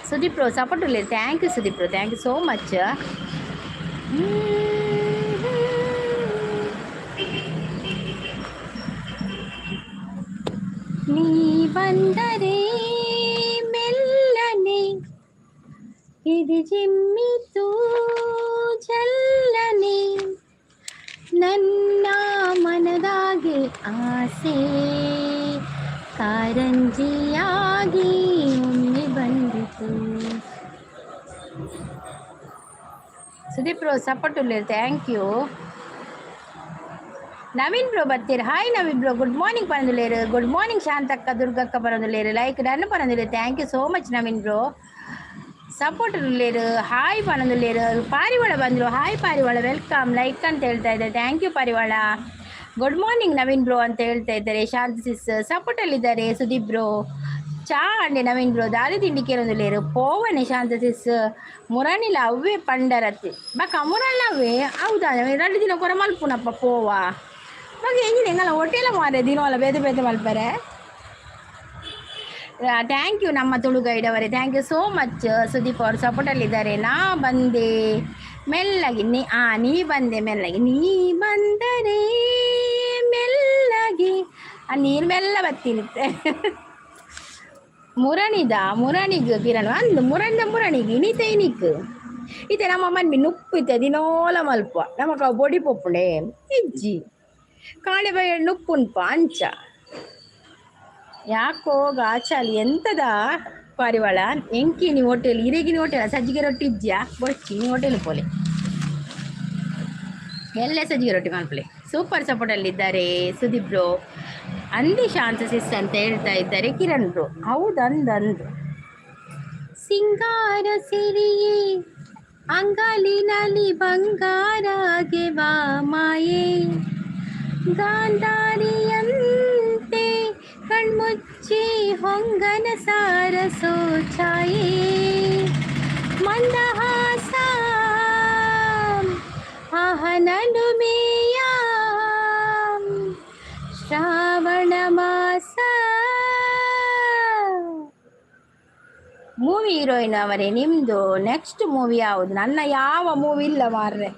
ಸುದೀಪ್ ಬ್ರೋ ಸಪೋರ್ಟ್ ಉಲ್ಲೇರು. Thank you Sudeep bro, thank you so much. ನೀ ಬಂದರೆ ಮೆಲ್ಲನೆ ಇದು ಜಿಮ್ಮಿತು ಚಲ್ಲನೆ, ನನ್ನ ಮನದಾಗೆ ಆಸೆ ಕಾರಂಜಿಯಾಗಿ ಒಮ್ಮೆ ಬಂದಿತು. ಸುದೀಪ್ ಬ್ರೋ ಸಪೋರ್ಟ್ ಉಲ್ಲೇರು. Thank you. Naveen bro ಬರ್ತೀರಿ. Hi Naveen bro, good morning ಪನೊಂದುಲ್ಲೇರು. Good morning ಶಾಂತಕ್ಕ ದುರ್ಗಕ್ಕ ಪನೊಂದುಲ್ಲೇರು. ಲೈಕ್ ಡನ್ ಪನೊಂದುಲ್ಲೇರು. Thank you so much Naveen bro. Support ಉಲ್ಲೇರು. Hi ಪನೊಂದುಲ್ಲೇರು. ಪಾರಿವಾಳ ಬಂದರು. ಹಾಯ್ ಪಾರಿವಾಳ, welcome. Like ಅಂತ ಹೇಳ್ತಾ ಇದ್ದಾರೆ. Thank you ಪಾರಿವಾಳ. ಗುಡ್ ಮಾರ್ನಿಂಗ್ ನವೀನ್ ಬ್ರೋ ಅಂತ ಹೇಳ್ತಾ ಇದ್ದಾರೆ. ಶಾಂತ ಸಿಸ್ ಸಪೋರ್ಟಲ್ಲಿದ್ದಾರೆ. ಸುದೀಪ್ ಬ್ರೋ ಚಾ ಅಂಡೆ ನವೀನ್ ಬ್ರೋ ದಾದಿ ತಿಂಡಿ ಕೇರೊಂದುಲ್ಲೇರು. ಪೋವನೆ ಶಾಂತ ಸಿಸ್ ಮುರಣಿಲ ಅವ್ವೇ ಪಂಡರತಿ ಬಕ ಮುರಣ್ಣ ಅವೇ ಹೌದಾ ಎರಡು ದಿನ ಕೊರ ಮಲ್ಪುನಪ್ಪ ಪೋವಾ ಬಗ ಎಂಜಿನ ಎಂಗಲ ಹೋಟೆಲ ಮಾರೆ ದಿನವಲ್ಲ ಬೇತೆ ಬೇತೆ ಮಲ್ಪರೆ. Thank you ನಮ್ಮ ತುಳು ಗೈಡ್ ಅವರೇ, thank you so much. Sudeep ಅವರು ಸಪೋರ್ಟಲ್ಲಿದ್ದಾರೆ. ನಾ ಬಂದೆ ಮೆಲ್ಲಗಿ ನೀ ನೀ ಬಂದೆ ಮೆಲ್ಲಗಿ ನೀ ಬಂದರೆ ಮೆಲ್ಲಗಿ ಆ ನೀರು ಮೆಲ್ಲ ಬತ್ತೀನಿ. ಮುರಣಿದ ಮುರಣಿಗ್ ಕಿರಣ್ ಅಂದ್ ಮುರಣಿದ ಮುರಣಿಗ್ ಇನಿತ ಇನಿಕ್ ಇತ್ತೆ ನಮ್ಮ ಮನ್ಮಿ ನುಪ್ಪು ಇತ್ತೆ ದಿನೋಲ ಮಲ್ಪ ನಮಕ ಅವು ಬೊಡಿ ಪೊಪ್ಪುಂಡೆ ಇಜ್ಜಿ ಕಾಳೆ ಬೈ ನುಪ್ಪುನ್ಪ ಅಂಚ ಯಾಕೋ ಗಾಚಾಲಿ ಎಂತದ ಪಾರಿವಾಳ ಎಂಕಿನಿ ಹೋಟೆಲ್ ಇರೆಗಿನಿ ಹೋಟೆಲ್ ಸಜ್ಜಿಗೆ ರೊಟ್ಟಿ ಇಜ್ಜಿಯಾ ಬೊಚ್ಚಿ ಹೋಟೆಲ್ ಪೋಲೆ ಎಲ್ಲ ಸಜ್ಜಿಗೆ ರೊಟ್ಟಿ ಮನ್ಪಲೆ. ಸೂಪರ್ ಸಪೋರ್ಟ್ ಅಲ್ಲಿ ಇದ್ದಾರೆ ಸುದೀಪ್ ಬ್ರೋ. ಅಂದಿ ಶಾಂತ ಸಿಸ್ ಅಂತ ಹೇಳ್ತಾ ಇದ್ದಾರೆ ಕಿರಣ್ ಬ್ರೋ. ಹೌದು, ಅಂದ್ ಅಂದು. ಸಿಂಗಾರ ಸಿರಿಯೇ, ಅಂಗಾಲಿನಲ್ಲಿ ಬಂಗಾರಗೆ ಬಾ ಮಾಯೆ, ಗಾಂಧಾರಿಯಂತೆ ಕಣ್ಮುಚ್ಚಿ ಹೊಂಗನ ಸಾರಸೋ ಛಾಯೆ, ಮಂದಹಾಸ ಆಹನಲುಮೆಯ ಶ್ರಾವಣ ಮಾಸ. ಮೂವಿ ಹೀರೋಯಿನ್ ಅವರೇ, ನಿಮ್ಮದು ನೆಕ್ಸ್ಟ್ ಮೂವಿ ಯಾವುದು? ನನ್ನ ಯಾವ ಮೂವಿ ಇಲ್ಲ ಮಾರ್ರೆ.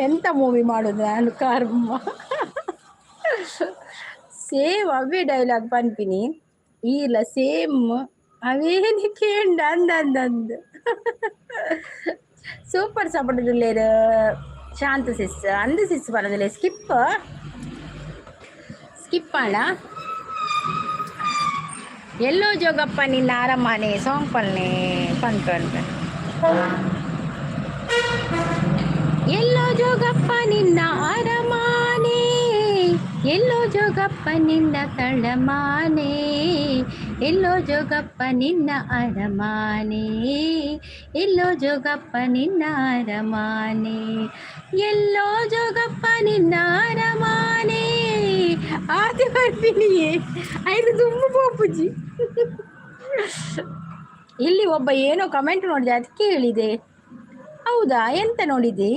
ಎಂತ ಮೂವಿ ಮಾಡೋದು ನಾನು? ಕರ್ಮ. ಸೇಮ್ ಅವೇ ಡೈಲಾಗ್ ಪನ್ಪಿನಿ ಇಲ್ಲ, ಸೇಮ್ ಅವೇನಿ ಕೇಂಡ ಅಂದ ಅಂದ ಅಂದ್. ಸೂಪರ್ ಸಪೋರ್ಟ್ ಲೇರು ಶಾಂತ ಸಿಸ್. ಅಂದ ಸಿಸ್ ಬರೋದಿಲ್ಲ. ಸ್ಕಿಪ್ ಸ್ಕಿಪ್ ಅಣ್ಣ. ಎಲ್ಲೋ ಜೋಗಪ್ಪ ನಿನ್ನ ಅರಮನೆ ಸಾಂಗ್ ಪನ್ನೆ ಪನ್ ಪನ್. ಎಲ್ಲೋ ಜೋಗಪ್ಪ ನಿನ್ನ ಅರಮಾನೆ, ಎಲ್ಲೋ ಜೋಗಪ್ಪ ನಿನ್ನ ತಳಮಾನೆ, ಎಲ್ಲೋ ಜೋಗಪ್ಪ ನಿನ್ನ ಅರಮಾನೆ, ಎಲ್ಲೋ ಜೋಗಪ್ಪ ನಿನ್ನ ಅರಮಾನೆ, ಎಲ್ಲೋ ಜೋಗಪ್ಪ ನಿನ್ನ ಅರಮಾನೆ. ಆತೆ ಬರ್ತೀನಿ. ಆಯ್ತು, ತುಂಬ ಪೋಪುಜಿ. ಇಲ್ಲಿ ಒಬ್ಬ ಏನೋ ಕಮೆಂಟ್ ನೋಡಿದೆ, ಅದಕ್ಕೆ ಹೇಳಿದೆ. ಹೌದಾ? ಎಂತ ನೋಡಿದಿ?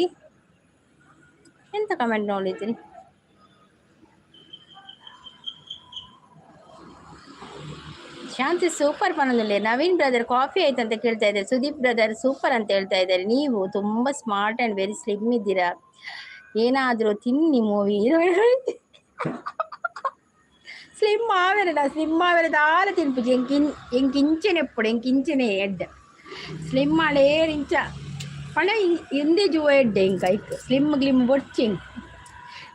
ಎಂತ ಕಮೆಂಟ್ ನೋಡಿದ್ರಿ? ಶಾಂತಿ ಸೂಪರ್ ಪನದಲ್ಲಿ. ನವೀನ್ ಬ್ರದರ್ ಕಾಫಿ ಆಯ್ತು ಅಂತ ಕೇಳ್ತಾ ಇದ್ದಾರೆ. ಸುದೀಪ್ ಬ್ರದರ್ ಸೂಪರ್ ಅಂತ ಹೇಳ್ತಾ ಇದ್ದಾರೆ. ನೀವು ತುಂಬ ಸ್ಮಾರ್ಟ್ ಆ್ಯಂಡ್ ವೆರಿ ಸ್ಲಿಮ್ ಇದ್ದೀರಾ, ಏನಾದರೂ ತಿನ್ನಿ. ಮೂವಿ ಸ್ಲಿಮ್ ಆವೆರಡ, ಸ್ಲಿಮ್ ಆವೆರ ದಾಲ ತಿನ್ಪುಜಿ. ಎಂಕಿನ್ ಎಂಕಿಂಚನೆ ಎಪ್ಪಡು, ಎಂಕಿಂಚನೆ ಎಡ್ಡೆ. ಸ್ಲಿಮ್ ಆಳೇರಿಂಚ ಪಂಡ ಇಂದೇ ಜುವ ಎಡ್ಡೆ. ಇಂಕ ಐಕ್ ಸ್ಲಿಮ್ ಗ್ಲಿಮ್ ಬೊಡ್ಚಿ ಎಂಕ್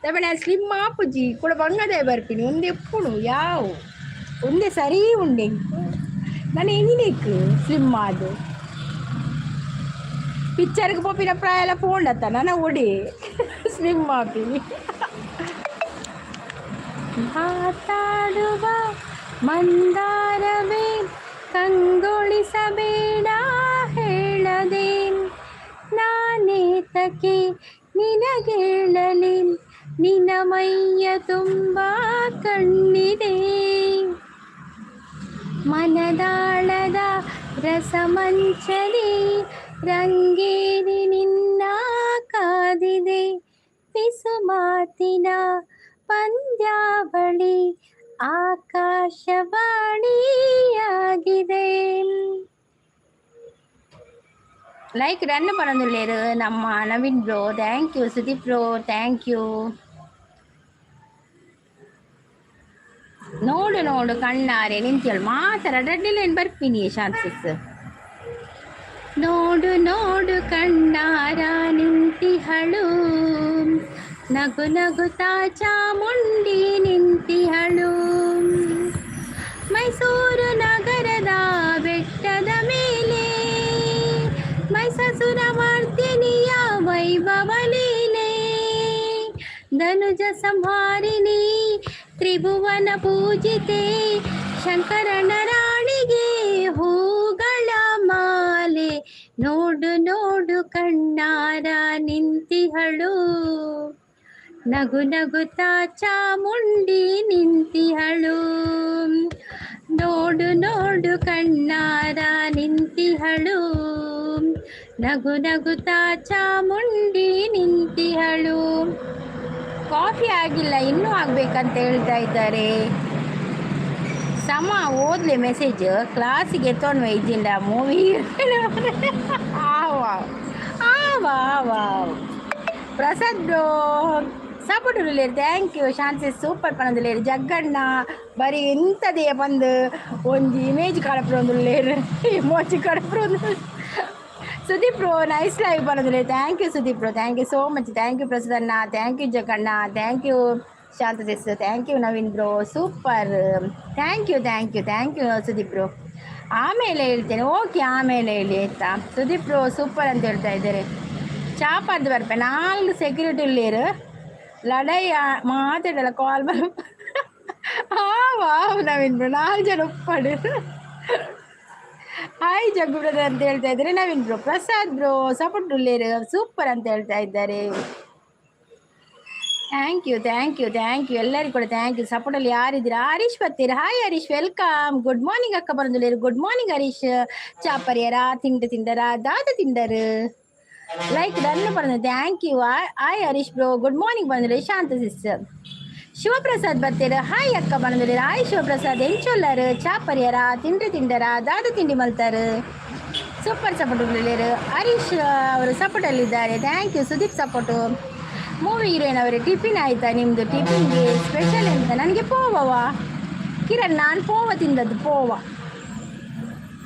ತಪ್ಪಣ ಸ್ಲಿಮ್ ಆಪುಜಿ ಕೂಡ. ಬಂಗದೇ ಬರ್ಪಿನಿ ಒಂದೇ ಎಪ್ಪುಣು ಯಾವು ಒಂದೇ ಸರಿ ಉಂಡೆ. ನಾನು ಎಂಜಿನೇಕ್ ಸ್ಲಿಮ್ ಅದು ಪಿಕ್ಚರ್ಗೆ ಪೋಪಿನ ಪ್ರಾಯ ಪೋಂಡತ್ತ ನನ್ನ ಒಡಿ ಸ್ಲಿಮ್ ಆಪಿನಿ. ಮಾತಾಡುವ ಮಂದಾರವೇ, ಕಂಗೊಳಿಸಬೇಡ ಹೇಳದೆ, ನಾನೇತಕ್ಕೆ ನಿನಗೇಳಲಿ, ನಿನ್ನ ಮೈಯ ತುಂಬ ಕಣ್ಣಿದೆ. ಮನದಾಳದ ರಸಮಂಚಲಿ ರಂಗೇರಿ ನಿನ್ನ ಕಾದಿದೆ, ಪಿಸು ಮಾತಿನ ಪಂದ್ಯಾವಳಿ ಆಕಾಶವಾಣಿಯಾಗಿದೆ. ಲೈಕ್ ಡನ್ ಪನೊಂದುಲ್ಲೆರ್ ನಮ್ಮ Naveen bro. Thank you. Sudeep bro, thank you. ನೋಡು ನೋಡು ಕಣ್ಣಾರೆ ನಿಂತೇಳು ಮಾತ್ರ ರಡ್ಡಿಲೇನು ಬರ್ಪಿನಿ ಶಾಂತಿಸ್. ನೋಡು ನೋಡು ಕಣ್ಣಾರ ನಿಂತಿಹಳು, ನಗು ನಗುತ್ತಾ ಚಾಮುಂಡಿ ನಿಂತಿಹಳು, ಮೈಸೂರು ನಗರದ ಬೆಟ್ಟದ ಮೇಲೆ ಮೈಸೂರ ಮರ್ದಿನಿಯ ವೈಭವ ಲೀಲೆ, ಧನುಜ ಸಂಹಾರಿಣಿ ತ್ರಿಭುವನ ಪೂಜಿತೆ, ಶಂಕರನ ರಾಣಿಗೆ ಹೂಗಳ ಮಾಲೆ, ನೋಡು ನೋಡು ಕಣ್ಣಾರ ನಿಂತಿಹಳು, ನಗು ನಗುತ್ತಾ ಚಾಮುಂಡಿ ನಿಂತಿಹಳು, ನೋಡು ನೋಡು ಕಣ್ಣಾರ ನಿಂತಿಹಳು, ನಗು ನಗುತ್ತಾ ಚಾಮುಂಡಿ ನಿಂತಿಹಳು. ಕಾಫಿ ಆಗಿಲ್ಲ, ಇನ್ನೂ ಆಗ್ಬೇಕಂತ ಹೇಳ್ತಾ ಇದ್ದಾರೆ. ಸಮ ಓದ್ಲಿ ಮೆಸೇಜ್. ಕ್ಲಾಸಿಗೆ ಎತ್ತೊಂಡು ಇದ್ದಿಂದ ಮೂವಿ. ಆವಾ ಆವಾ. Prasad bro ಸಪೋರ್ಟ್ ಉಲ್ಲೇರು. Thank you Shanti. Super ಪನೊಂದುಲ್ಲೇರು. ಜಗ್ಗಣ್ಣ ಬರೀ ಎಂತದೇ ಬಂದು ಒಂಜಿ ಇಮೇಜ್ ಕಡಪ್ರೊಂದುಲ್ಲೇರು, ಇಮೋಜಿ ಕಡಪ್ರೊಂದು. ಸುದೀಪ್ ಬ್ರೋ, ನೈಸ್ ಲೈವ್ ಪನೊಂದುಲ್ಲೇರು. Thank you Sudeep bro, thank you so much. Thank you ಪ್ರಸಾದಣ್ಣ, thank you Jagganna, thank you Shanta sis, thank you Naveen bro, super, thank you, thank you, thank you Sudeep bro. ಆಮೇಲೆ ಹೇಳ್ತೇನೆ, okay, ಆಮೇಲೆ ಹೇಳಿ ಆಯ್ತಾ. Sudeep bro super ಅಂತ ಹೇಳ್ತಾ ಇದ್ದಾರೆ. ಚಾಪರ್ದು ಬರ್ಪೆ ನಾಲ್ಕು ಸೆಕ್ಯೂರಿಟಿ ಉಳ್ಳೇರು ಲಡಾಯಿ ಮಾತಾಡಲ್ಲ ಕಾಲ್ ಬರ್. ಹಾ ವಾವ್ ನವೀನ್ ಬ್ರೋ, ನಾಲ್ಕು ಜನ ಉಪ್ಪಾಡು. ಹಾಯ್ ಜಗ್ಗು ಬ್ರದರ್ ಅಂತ ಹೇಳ್ತಾ ಇದ್ದಾರೆ Naveen bro. Prasad bro support ಉಳ್ಳೇರು, ಸೂಪರ್ ಅಂತ ಹೇಳ್ತಾ ಇದ್ದಾರೆ. Thank you, thank you, thank you ಎಲ್ಲರಿಗೂ ಕೂಡ thank you. ಸಪೋರ್ಟಲ್ಲಿ ಯಾರಿದ್ದೀರಾ? ಹರೀಶ್ ಬರ್ತೀರಾ? Hi Harish, welcome. Good morning ಅಕ್ಕ ಬರಂದುಲೇರು. Good morning Harish. ಚಾಪರಿಯರ ತಿಂಡ ತಿಂಡರ ದಾದ ತಿಂಡರು? ಲೈಕ್ ಡನ್ ಬಂದ. Thank you. Hi Harish bro, good morning ಬಂದ್ರೆ ಶಾಂತ ಸಿಸ್ಟರ್. ಶಿವಪ್ರಸಾದ್ ಬರ್ತೀರ? ಹಾಯ್ ಅಕ್ಕ ಬಂದ್ರೆ. ಹಾಯ್ ಶಿವಪ್ರಸಾದ್, ಎಂಚೊಲ್ಲರು? ಚಾಪರಿಯರ ತಿಂಡ್ರಿ ತಿಂಡರ ದಾದ ತಿಂಡಿ ಮಲ್ತಾರು? ಸೂಪರ್ ಸಪೋರ್ಟ್ ಹರೀಶ್ ಅವರು ಸಪೋರ್ಟಲ್ಲಿದ್ದಾರೆ. Thank you Sudeep. Support movie heroine ಅವರೇ, ಟಿಫಿನ್ ಆಯ್ತಾ ನಿಮ್ಮದು? ಟಿಫಿನ್ಗೆ ಸ್ಪೆಷಲ್ ಎಂತ? ನನಗೆ ಪೋವವ ಕಿರಣ್, ನಾನು ಪೋವ ತಿಂದದ್ದು ಪೋವ.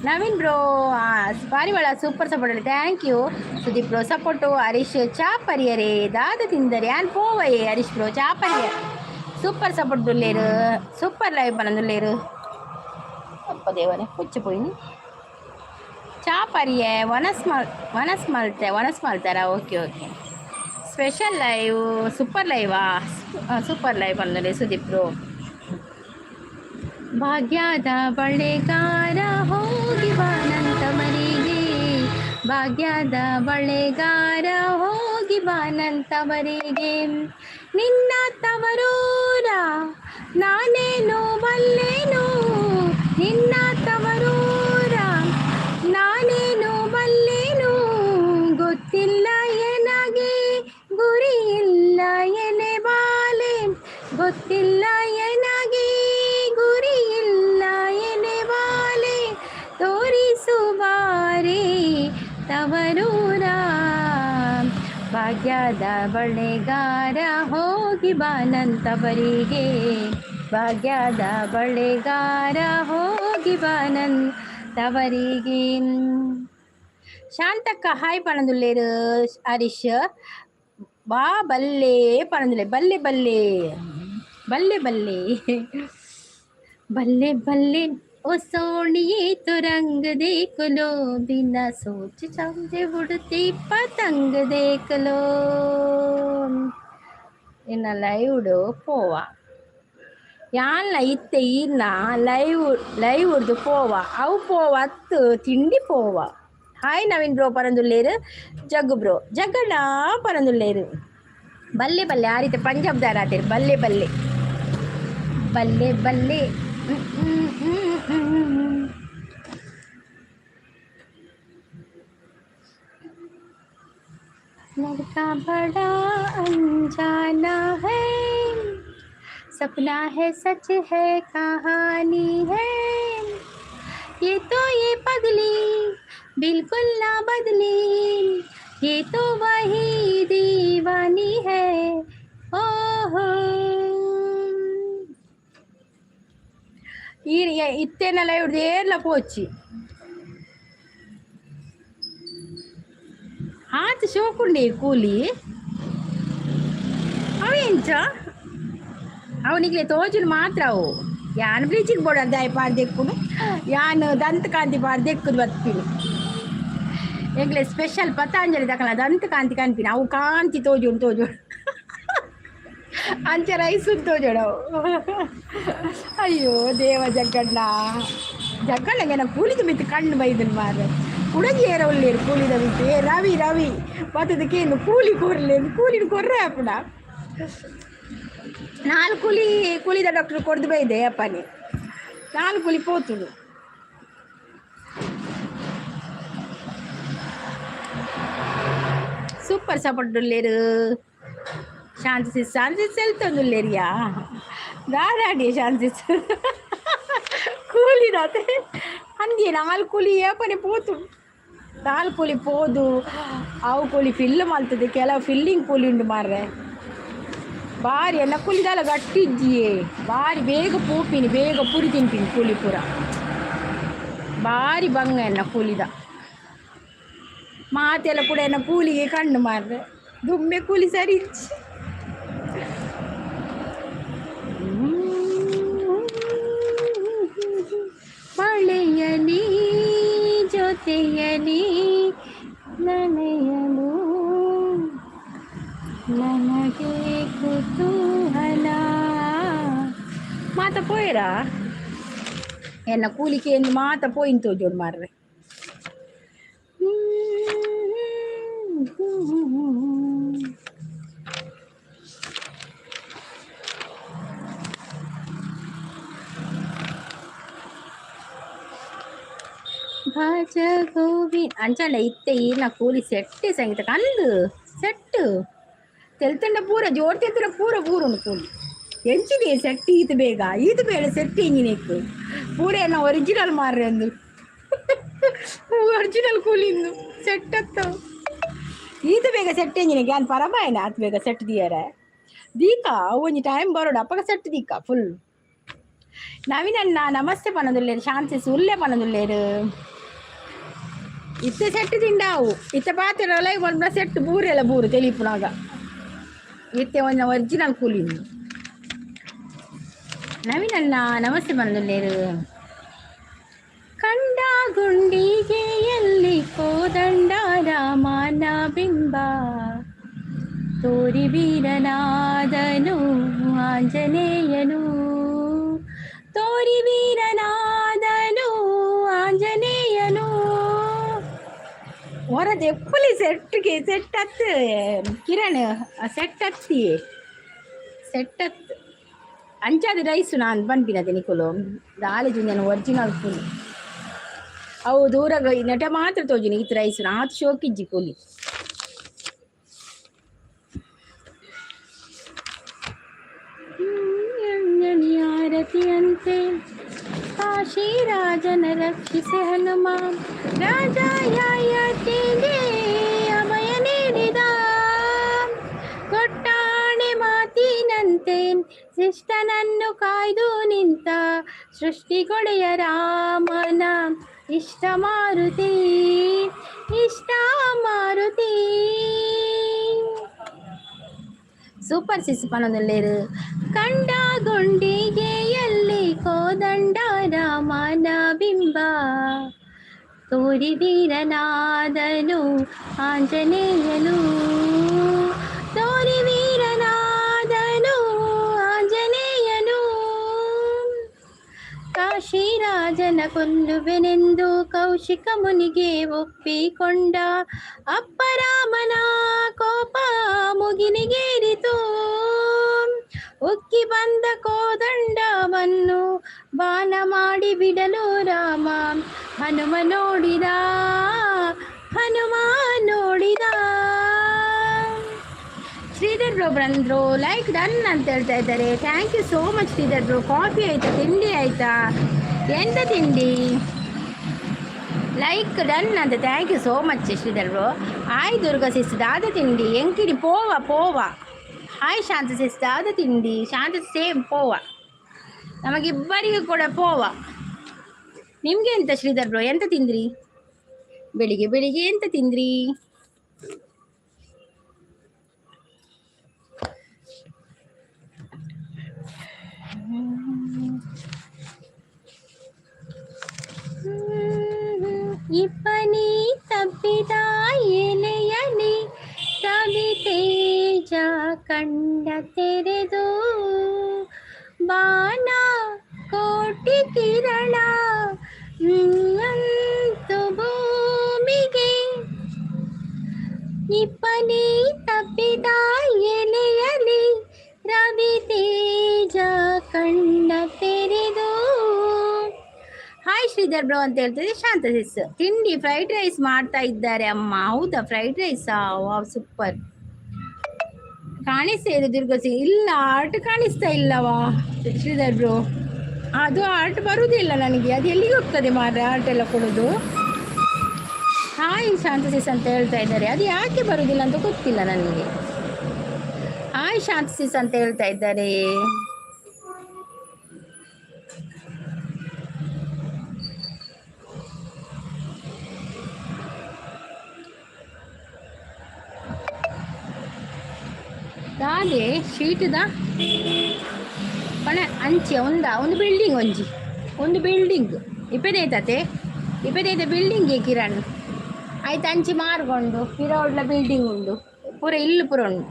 ನವೀನ್ ಬ್ರೋ ಪಾರಿವಾಳ super support. Thank you Sudeep bro support. Harish ಚಾಪರಿಯರೇ ದಾದ ತಿಂದರೆ ಆನ್ ಪೋವಯೇ. ಹರೀಶ್ ಬ್ರೋ ಚಾಪರಿಯ ಸೂಪರ್ ಸಪೋರ್ಟ್ ದುಲ್ಲೇರು, ಸೂಪರ್ ಲೈವ್ ಪನದುಲ್ಲೇರು. ಅಪ್ಪ ದೇವರೇ, ಹುಚ್ಚು ಪೋಯಿನಿ. ಚಾಪರಿಯೆ ವನಸ್ ಮಲ್ ವನಸ್ ಮಲ್ತೆ ವನಸ್ ಮಲ್ತಾರ. Okay okay, special live, super ಲೈವಾ? Super live ಬಂದರೆ ಸುದೀಪ್ ಬ್ರೋ. ಭಾಗ್ಯದ ಬಳೆಗಾರ ಹೋಗಿ ಬಾನಂತ ಮರಿಗೆ, ಭಾಗ್ಯದ ಬಳೆಗಾರ ಹೋಗಿ ಬಾನಂತ ಮರಿಗೆ, ನಿನ್ನ ತವರೂರ ನಾನೇನು ಬಲ್ಲೇನು, ನಿನ್ನ ತವರೂರ ನಾನೇನು ಬಲ್ಲೇನು, ಗೊತ್ತಿಲ್ಲ ಎನಗೆ ಗುರಿ ಇಲ್ಲ ಎನೆ ಬಾಲೆ, ಗೊತ್ತಿಲ್ಲ ಎನಗೆ ಗುರಿ ಇಲ್ಲ ಎನೆ ಬಾಲೆ, ತೋರಿಸುವಾರೆ ತವರೂರ, ಭಾಗ್ಯದ ಬಳೆಗಾರ ಹೋಗಿ ಬಾನಂತವರಿಗೆ, ಭಾಗ್ಯದ ಬಳೆಗಾರ ಹೋಗಿ ಬಾನಂತವರಿಗೆ. ಶಾಂತಕ್ಕ ಹಾಯ್ ಪಣದುಲ್ಲೇರು. ಹರೀಶ್ ಬಾ ಬಲ್ಲೆ ಪಣದುಲ್ಲೆ. ಬಲ್ಲೆ ಬಲ್ಲೆ ಬಲ್ಲೆ ಬಲ್ಲೆ बल्ले बल्ले। ओ सोनिए तो रंग देख लो, बिना सोच समझे उड़ती पतंग देख लो. ಇನ್ನ ಲೈವ್ಡು ಪೋವ ಯಾನ್ಲ ಇತ್ತೆ ಇನ್ನ ಲೈವ್ ಲೈವ್ ಉಡ್ದು ಪೋವ ಅವು ಪೋವ ಅತ್ತು ತಿಂಡಿ ಪೋವ. ಹಾಯ್ ನವೀನ್ ಬ್ರೋ ಪರಂದುಲ್ಲೇರು. ಜಗ್ಗು ಬ್ರೋ, ಜಗ್ಗಣ್ಣ ಪರಂದುಲ್ಲೇರು. ಬಲ್ಲೆ ಬಲ್ಲೆ ಆ ರೀತಿ ಪಂಜಾಬ್ದಾರ ಆತೀರಿ. ಬಲ್ಲೆ ಬಲ್ಲೆ ಬಲ್ಲೆ ಬಲ್ಲೆ. ಹ್ಮ್, ಹ್ಮ್, ಹ್ಮ್, ಹ್ಮ್. लड़का बड़ा अनजाना है, सपना है सच है कहानी है, ये तो ये पगली बिल्कुल ना बदली, ये तो वही दीवानी है. ओहो ಈ ಇತ್ತೇನೆಲ್ಲ ಇವ್ರದ್ದು ಏರ್ಲ ಪೋಚಿ ಆತ ಶೋಕುಂಡೆ ಕೂಲಿ ಅವ ಎಂಚ ಅವನಿಗೆ ತೋಜುನು ಮಾತ್ರ. ಅವು ಯಾನ್ ಬ್ಲೀಚಿಂಗ್ ಪೌಡರ್ ದಾಯ ಪಾಡ್ ದೆಕ್ಕುನು, ಯಾನ್ ದಂತ ಕಾಂತಿ ಪಾಡ್ ದೆಕ್ಕುದು ಬತ್ಪಿನಿ. ಎಂಗ್ಲೆ ಸ್ಪೆಷಲ್ ಪತಾಂಜಲಿ ದಕಲ ದಂತ ಕಾಂತಿ ಕನ್ಪಿನ ಅವು ಕಾಂತಿ ತೋಜುನು ತೋಜುನು ಅಂಚೆ ರೈಸ್ ತೋಜೋಡು. ಅಯ್ಯೋ ದೇವ ಜಗ್ಗಣ್ಣ, ಜಗ್ಗಣ್ಣಗೆ ಕೂಲಿದ ಮಿತ್ತು ಕಣ್ಣು ಬೈದನ್ ಮಾರ್ರೆ. ಕುಡಂಜಿ ಏರ ಉಳ್ಳೇರು ಕೂಲಿದ ಮಿತ್ತು. ಏ ರವಿ ರವಿ ಬತ್ತದಕ್ಕೇನು ಕೂಲಿ ಕೊರ್ಲೇನು ಕೂಲಿನ ಕೊರ್ರೆ ಅಪ್ಪಣ. ನಾಲ್ಕು ಕೂಲಿ ಕೂಲಿದ ಡಾಕ್ಟರ್ ಕೊಡ್ದು ಬೈದೆ ಅಪ್ಪನಿ. ನಾಲ್ಕು ಕೂಲಿ ಪೋತುಡು. ಸೂಪರ್ ಸಪೋರ್ಟ್ ಉಳ್ಳೇರು ಶಾಂತಿ ಶಾಂತಿ ಸೆಲ್ತೊಂದುಲ್ಲೇರಿಯಾ ದಾದಾಡಿ ಶಾಂತಿ ಕೂಲಿ ದಾತೆ ಅಂದಿಯೇ ನಾಲ್ಕು ಕೂಲಿ ಏಪನೆ ಪೋತು. ನಾಲ್ಕು ಕೂಲಿ ಪೋದು ಅವು ಕೂಲಿ ಫಿಲ್ ಮಲ್ತದೆ. ಕೆಲವು ಫಿಲ್ಲಿಂಗ್ ಕೂಲಿ ಉಂಟು ಮಾರ್ರೆ. ಬಾರಿ ಎಲ್ಲ ಕೂಲಿದಾಲ ಗಟ್ಟಿಜ್ಜಿಯೇ. ಬಾರಿ ಬೇಗ ಪೋಪಿನಿ, ಬೇಗ ಪುರಿ ತಿನ್ಪಿನಿ. ಕೂಲಿ ಪೂರ ಬಾರಿ ಬಂಗ ಎನ್ನ ಕೂಲಿದ. ಮಾತೆಲ್ಲ ಕೂಡ ಎನ್ನ ಕೂಲಿಗೆ ಕಣ್ಣು ಮಾರ್ರೆ. ದುಮ್ಮೆ ಕೂಲಿ ಸರಿ ಇಜ್ಜಿ. ಮಳೆಯಲಿ ಜೊತೆಯಲಿ ನಡೆಯಲು ನನಗೆ ಕುತೂಹಲ. ಮಾತ ಪೋಯರಾ? ಎನ್ನ ಕೂಲಿಕೆ ಎಂದು ಮಾತ ಪೋಯಿನ್ ತೋಜೋಡು ಮಾರ್ರೆ. ಭಜ ಗೋವಿಂದ. ಅಂಚಂಡ ಇತ್ತೆ ಈರ್ನ ಕೂಲಿ ಸೆಟ್ಟೆ ಸಂಗೀತ ಕಂದು ಸೆಟ್ಟು ತೆಲ್ತಂಡ ಪೂರ ಜೋರ್ ತೆಲ್ತಂಡ ಪೂರ ಪೂರುಂಡು ಕೂಲಿ. ಎಂಚಿದೆ ಸೆಟ್ ಈತ ಬೇಗ ಈತ ಬೇಡ. ಸೆಟ್ ಎಂಜಿನೆಕ್ ಪೂರ ಎನ್ನ ಒರಿಜಿನಲ್ ಮಾರ್ರೆ ಅಂದು. ಒರಿಜಿನಲ್ ಕೂಲಿಂದು ಸೆಟ್ ಅತ್ತವು. ಈತ ಬೇಗ ಸೆಟ್ ಎಂಜಿನೆಕ್ ಯಾನ್ ಪರಮಾಯನ ಆತ್ ಬೇಗ ಸೆಟ್ ದಿಯರ ದೀಕ. ಅವು ಒಂಜಿ ಟೈಮ್ ಬರೋಡು, ಅಪ್ಪಗ ಸೆಟ್ ದೀಕ ಫುಲ್. ನವೀನಣ್ಣ ನಮಸ್ತೆ ಪನದುಲ್ಲೇರು. ಶಾಂತಿ ಸುಲ್ಲೆ ಪನದುಲ್ಲೇರು. ಇತ್ತೆ ಸೆಟ್ ತಿಂಡಾವು. ಇತ್ತೆ ಪಾತೆರ ಲೈವ್ ಮಲ್ಪುನ ಸೆಟ್ ಬೂರೆಲ್ಲ ಬೂರು ತೆಲಿಪುನಾಗ. ಇತ್ತೆ ಒಂಜ ಒರಿಜಿನಲ್ ಕೂಲಿ. ನವೀನಣ್ಣ ನಮಸ್ತೆ ಪನದುಲ್ಲೇರು. ಕಂಡ ಗುಂಡಿಗೆಯಲ್ಲಿ ಕೋದಂಡ ರಾಮನ ಬಿಂಬ ತೋರಿ ವೀರನಾದನು ಆಂಜನೇಯನು, ತೋರಿ ವೀರನಾದನು ಆಂಜನೇಯನು. ಹೊರದು ಎಪ್ಪಲಿ ಸೆಟ್ಗೆ ಸೆಟ್ ಅತ್ತು ಕಿರಣ್. ಸೆಟ್ ಅತ್ತಿ, ಸೆಟ್ ಅತ್ತು. ಅಂಚಾದ ರೈಸು ನಾನು ಪನ್ಪಿನತೆ ನಿಕುಲು ದಾಲೇಜು. ನಾನು ಒರಿಜಿನಲ್ ಕೂಲಿ. ಅವು ದೂರ ನೆಟ ಮಾತ್ರ ತೋಜಿನಿ. ಇತ್ತು ರೈಸು ಆತು ಶೋಕಿಜ್ಜಿ ಕೂಲಿ. ಆರತಿಯಂತೆ ಕಾಶಿ ರಾಜನ ರಕ್ಷಿಸೆ ಹನುಮ. ರಾಜ ಯಯಾತಿಗೆ ಅಭಯ ನೀಡಿದ. ಕೊಟ್ಟಾಣೆ ಮಾತಿನಂತೆ ಶಿಷ್ಟನನ್ನು ಕಾಯ್ದು ನಿಂತ ಸೃಷ್ಟಿಗೊಡೆಯ ರಾಮನ ಇಷ್ಟ ಮಾರುತಿ, ಇಷ್ಟ ಮಾರುತಿ. ಸೂಪರ್ ಸಿಸ್ ಪನೊಂದುಲ್ಲೇರು. ಕಂಡ ಗುಂಡಿಗೆಯಲ್ಲಿ ಕೋದಂಡ ರಾಮನ ಬಿಂಬ ತೋರಿ ವೀರನಾದನು ಆಂಜನೇಯನು, ತೋರಿ ವೀರನಾದನು ಆಂಜನೇಯನು. ಕಾಶಿರಾಜನ ಕೊಲ್ಲುವೆನೆಂದು ಕೌಶಿಕ ಮುನಿಗೆ ಒಪ್ಪಿಕೊಂಡ ಅಪ್ಪರಾಮನ ಕೋಪ ಮುಗಿಲಿಗೇರಿತು. ಉಕ್ಕಿ ಬಂದ ಕೋದಂಡವನ್ನು ಬಾಣ ಮಾಡಿ ಬಿಡಲು ರಾಮ ಹನುಮ ನೋಡಿದ, ಹನುಮ ನೋಡಿದ. ಶ್ರೀಧರ್ ಬ್ರೋ ಬಂದ್ರು. ಲೈಕ್ ಡನ್ ಅಂತ ಹೇಳ್ತಾ ಇದ್ದಾರೆ. Thank you so much, Sridhar bro. Coffee ಆಯ್ತಾ? ತಿಂಡಿ ಆಯ್ತಾ? ಎಂತ ತಿಂಡಿ? ಲೈಕ್ ಡನ್ ಅಂತ. Thank you so much, Sridhar bro. Hi Durga sis, ದಾದ ತಿಂಡಿ? ಎಂಕಿಡಿ ಪೋವ ಪೋವ. ಹಾಯ್ ಶಾಂತ ಸಿಸ್, ದಾದ ತಿಂಡಿ? ಶಾಂತ ಸೇಮ್ ಪೋವ. ನಮಗಿಬ್ಬರಿಗೂ ಕೂಡ ಪೋವ. ನಿಮಗೆ ಎಂತ ಶ್ರೀಧರ್ ಬ್ರೋ? ಎಂತ ತಿಂದ್ರಿ ಬೆಳಿಗ್ಗೆ? ಬೆಳಿಗ್ಗೆ ಎಂತ ತಿಂದ್ರಿ? ಇಪ್ಪನಿ ತಬ್ಬಿದ ಎಲೆಯಲಿ ರವಿ ತೇಜ ಕಂಡ ತೆರೆದು ಬಾನ ಕೋಟಿ ಕಿರಣ ಅಂತು ಭೂಮಿಗೆ. ಇಪ್ಪನಿ ತಪ್ಪಿದ ಎಲೆಯಲಿ ರವಿ ತೇಜ ಕಣ್ಣ ತೆರೆದು. ಹಾಯ್ ಶ್ರೀಧರ್ ಬ್ರೋ ಅಂತ ಹೇಳ್ತಿದ್ದೆ ಶಾಂತ ಸಿಸ್. ತಿಂಡಿ ಫ್ರೈಡ್ ರೈಸ್ ಮಾಡ್ತಾ ಇದ್ದಾರೆ ಅಮ್ಮ. ಹೌದಾ? ಫ್ರೈಡ್ ರೈಸಾ? Wow, super. ಕಾಣಿಸ್ತಾ ಇದೆ ದುರ್ಗಾ ಸಿಂಗ್. ಇಲ್ಲ, ಆರ್ಟ್ ಕಾಣಿಸ್ತಾ ಇಲ್ಲವಾ ಶ್ರೀಧರ್ ಬ್ರೋ? ಅದು ಆರ್ಟ್ ಬರುವುದಿಲ್ಲ ನನಗೆ. ಅದು ಎಲ್ಲಿಗೆ ಹೋಗ್ತದೆ ಮಾರ್ರೆ ಆರ್ಟ್ ಎಲ್ಲ ಕೊಡೋದು? ಹಾಯ್ ಶಾಂತ ಸಿಸ್ ಅಂತ ಹೇಳ್ತಾ ಇದ್ದಾರೆ. ಅದು ಯಾಕೆ ಬರುವುದಿಲ್ಲ ಅಂತ ಗೊತ್ತಿಲ್ಲ ನನಗೆ. ಹಾಯ್ ಶಾಂತಿ ಸಿಸ್ ಅಂತ ಹೇಳ್ತಾ ಇದ್ದಾರೆ. ದಾದೆ ಶೀಟದ ಪಣ ಅಂಚೆ ಒಂದ ಒಂದು ಬಿಲ್ಡಿಂಗ್, ಒಂಜಿ ಒಂದು ಬಿಲ್ಡಿಂಗ್ ಇಪ್ಪದೈತತೆ, ಇಪ್ಪದೈತೆ ಬಿಲ್ಡಿಂಗ್ ಕಿರಣ್. ಆಯ್ತು, ಅಂಚಿ ಮಾರ್ಕೊಂಡು ಪಿರೋಡ್ಲ ಬಿಲ್ಡಿಂಗ್ ಉಂಡು, ಪೂರ ಇಲ್ಲು ಪೂರ ಉಂಡು.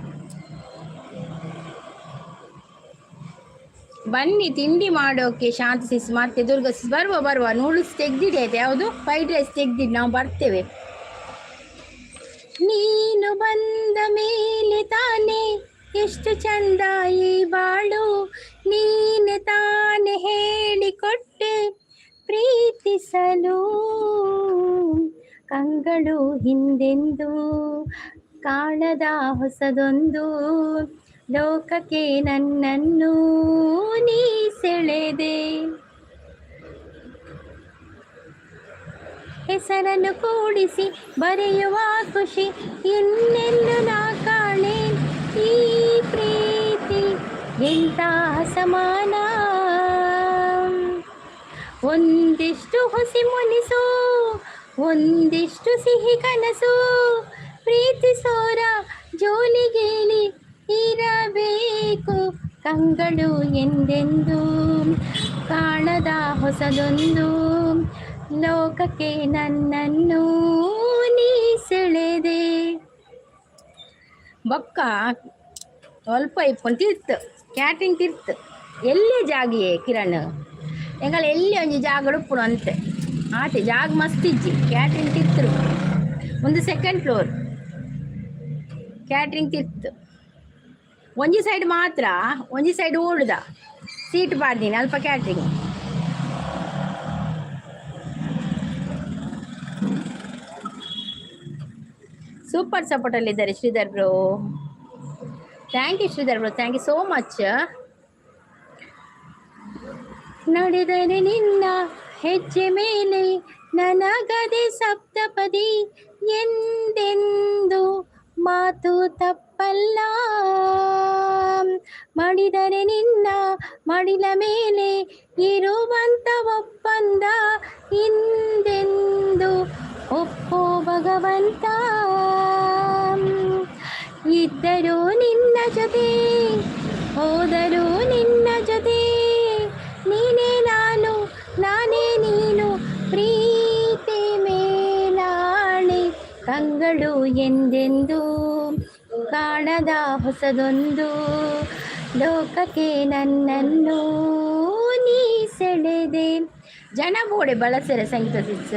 ಬನ್ನಿ ತಿಂಡಿ ಮಾಡೋಕೆ ಶಾಂತಿ ಸಿಸ್ ಮತ್ತೆ ದುರ್ಗಾ ಸಿಸ್. ಬರುವ ಬರುವ. ನೂಡಲ್ಸ್ ತೆಗ್ದಿಡಿ ಆಯ್ತು, ಯಾವುದು ಫ್ರೈಡ್ ರೈಸ್ ತೆಗ್ದಿಡಿ, ನಾವು ಬರ್ತೇವೆ. ನೀನು ಬಂದ ಮೇಲೆ ತಾನೇ ಎಷ್ಟು ಚಂದ ಈ ಬಾಳು, ನೀನೆ ತಾನೆ ಹೇಳಿಕೊಟ್ಟೆ ಪ್ರೀತಿಸಲು. ಕಂಗಳು ಹಿಂದೆಂದು ಕಾಣದ ಹೊಸದೊಂದು ಲೋಕಕ್ಕೆ ನನ್ನನ್ನು ನೀ ಸೆಳೆದೆ. ಹೆಸರನ್ನು ಕೂಡಿಸಿ ಬರೆಯುವ ಖುಷಿ ಇನ್ನೆಲ್ಲೂ ನಾ ಕಾಣೆ. ಈ ಪ್ರೀತಿ ಎಂತ ಸಮಾನ, ಒಂದಿಷ್ಟು ಹುಸಿ ಮುನಿಸು, ಒಂದಿಷ್ಟು ಸಿಹಿ ಕನಸು, ಪ್ರೀತಿಸೋರ ಜೋಲಿಗೇಲಿ ಇರಬೇಕು. ಕಂಗಳು ಎಂದೆಂದು ಕಾಣದ ಹೊಸದೊಂದು ಲೋಕಕ್ಕೆ ನನ್ನನ್ನು ನೀ ಸೆಳೆದೆ. ಬೊಕ್ಕ ಅಲ್ಪ ಇಪ್ಪೊಂದು ತಿರ್ತು ಕ್ಯಾಟ್ರಿಂಗ್ ತಿರ್ತು ಎಲ್ಲೇ ಜಾಗಿಯೇ ಕಿರಣ್. ಎಂಕಲ್ ಎಲ್ಲಿ ಒಂಜಿ ಜಾಗಡ್ ಉಪ್ಪುನು ಅಂತೆ ಆತೆ, ಜಾಗ ಮಸ್ತ್ ಇಜ್ಜಿ. ಕ್ಯಾಟ್ರಿಂಗ್ ತಿರ್ತರು, ಒಂದು ಸೆಕೆಂಡ್ ಫ್ಲೋರ್ ಕ್ಯಾಟ್ರಿಂಗ್ ತಿರ್ತು. ಒಂಜಿ ಸೈಡ್ ಮಾತ್ರ, ಒಂಜಿ ಸೈಡ್ ಓಡುದ ಸೀಟ್ ಪಾಡ್ದಿನಿ ಅಲ್ಪ ಕ್ಯಾಟ್ರಿಂಗ್. ಸೂಪರ್ ಸಪೋರ್ಟ್ ಅಲ್ಲಿ ಇದ್ದಾರೆ Sridhar bro. Thank you Sridhar bro, thank you so much. ನಡೆದರೆ ನಿನ್ನ ಹೆಜ್ಜೆ ಮೇಲೆ ನನಗದೆ ಸಪ್ತಪದಿ, ಎಂದೆಂದು ಮಾತು ತಪ್ಪಲ್ಲ. ಮಾಡಿದರೆ ನಿನ್ನ ಮಡಿಲ ಮೇಲೆ ಇರುವಂತ ಒಪ್ಪಂದ, ಹಿಂದೆಂದು ಒಪ್ಪೋ ಭಗವಂತ. ಇದ್ದರೂ ನಿನ್ನ ಜೊತೆ, ಹೋದರೂ ನಿನ್ನ ಜೊತೆ, ನೀನೇ ನಾನು, ನಾನೇ ನೀನು, ಪ್ರೀತಿ ಮೇಲಾಣೆ. ಕಂಗಳು ಎಂದೆಂದು ಕಾಣದ ಹೊಸದೊಂದು ಲೋಕಕ್ಕೆ ನನ್ನನ್ನು ನೀ ಸೆಳೆದೆ. ಜನ ಬೋಡೆ ಬಳಸರೆ ಸಂಗೀತ ಸಿಸ್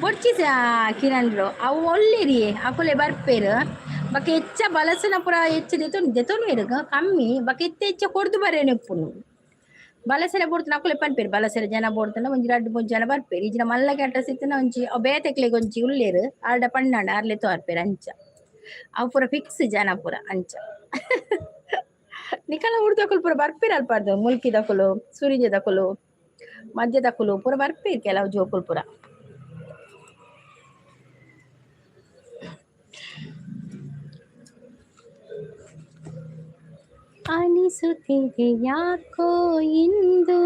ಬೊಡ್ಚಿ ಕಿರಣ್ ಬ್ರೋ. ಅವು ಒಳ್ಳೆರಿ, ಅಕುಲೆ ಬರ್ಪೇರು. ಬೊಕ ಹೆಚ್ಚ ಬಲಸುನ ಪೂರ ಹೆಚ್ಚ ದೆತೊನು ದೆತೊನುವೆರ್ ಕಮ್ಮಿ. ಬೊಕ ಇತ್ತೆ ಹೆಚ್ಚ ಕೊರ್ದು ಬರೇನೆ ಉಪ್ಪುನು. ಬಲಸೆರೆ ಬೋಡ್ತುಂಡ ಅಕುಲೆ ಪನ್ಪೆರ್, ಬಲಸೆರೆ ಜನ ಬೋಡ್ತುಂಡ ಒಂಜಿ ರಡ್ಡ್ ಮೂಜಿ ಜನ ಬರ್ಪೆರ್. ಇಜ್ಜಿಡ ಮಲ್ಲ ಕ್ಯಾಟರ್ಸ್ ಇತ್ತ್ಂಡ ಒಂಜಿ ಅವು ಬೇತೆಕ್ಲೆಗ್ ಒಂಜಿ ಉಲ್ಲೆರ್, ಆರ್ಡ ಪಂಡಾಂಡ ಆರ್ಲೆ ತೋರ್ಪೆರ್ ಅಂಚ. ಅವು ಪೂರ ಫಿಕ್ಸ್ ಜನ ಪೂರ ಅಂಚ. ನಿಕಲ್ನ ಊರ್ದಕುಲು ಪೂರ ಬರ್ಪೆರ್, ಅಲ್ಪರ್ದ್ ಮುಲ್ಕಿದಕುಲು, ಸುರಿಂಜದಕುಲು, ಮಧ್ಯದಕುಲು ಪೂರ ಬರ್ಪೆರ್, ಕೆಲವು ಜೋಕುಲು ಪೂರ. ಅನಿಸುತ್ತಿದೆ ಯಾಕೋ ಇಂದು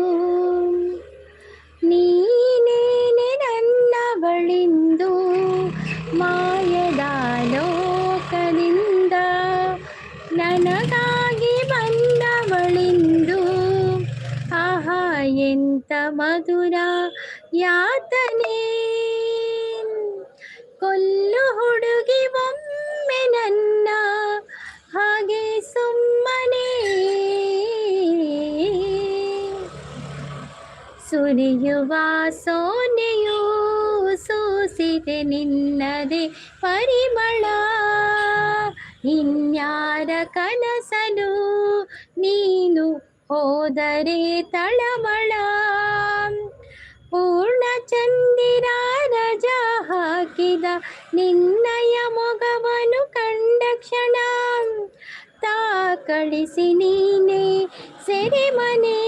ನೀನೇನೆ ನನ್ನ ಬಳಿಂದು, ಮಾಯದ ಲೋಕದಿಂದ ನನಗಾಗಿ ಬಂದವಳಿಂದು. ಆಹಾ, ಎಂತ ಮಧುರ ಯಾತನೆ, ಕೊಲ್ಲು ಹುಡುಗಿ ಒಮ್ಮೆ ನನ್ನ ಹಾಗೆ ಸುಮ್ಮನೆ. ಸುರಿಯುವ ಸೋನೆಯು ಸೂಸಿದೆ ನಿನ್ನದೇ ಪರಿಮಳ, ಇನ್ಯಾರ ಕನಸಲು ನೀನು ಹೋದರೆ ತಳಮಳ. ಪೂರ್ಣ ಚಂದಿರ ರಜಾ ಹಾಕಿದ ನಿನ್ನಯ ಮೊಗವನು ಕಂಡ ಕ್ಷಣ, ತಾಕಳಿಸಿ ನೀನೆ ಸೆರೆಮನೆ,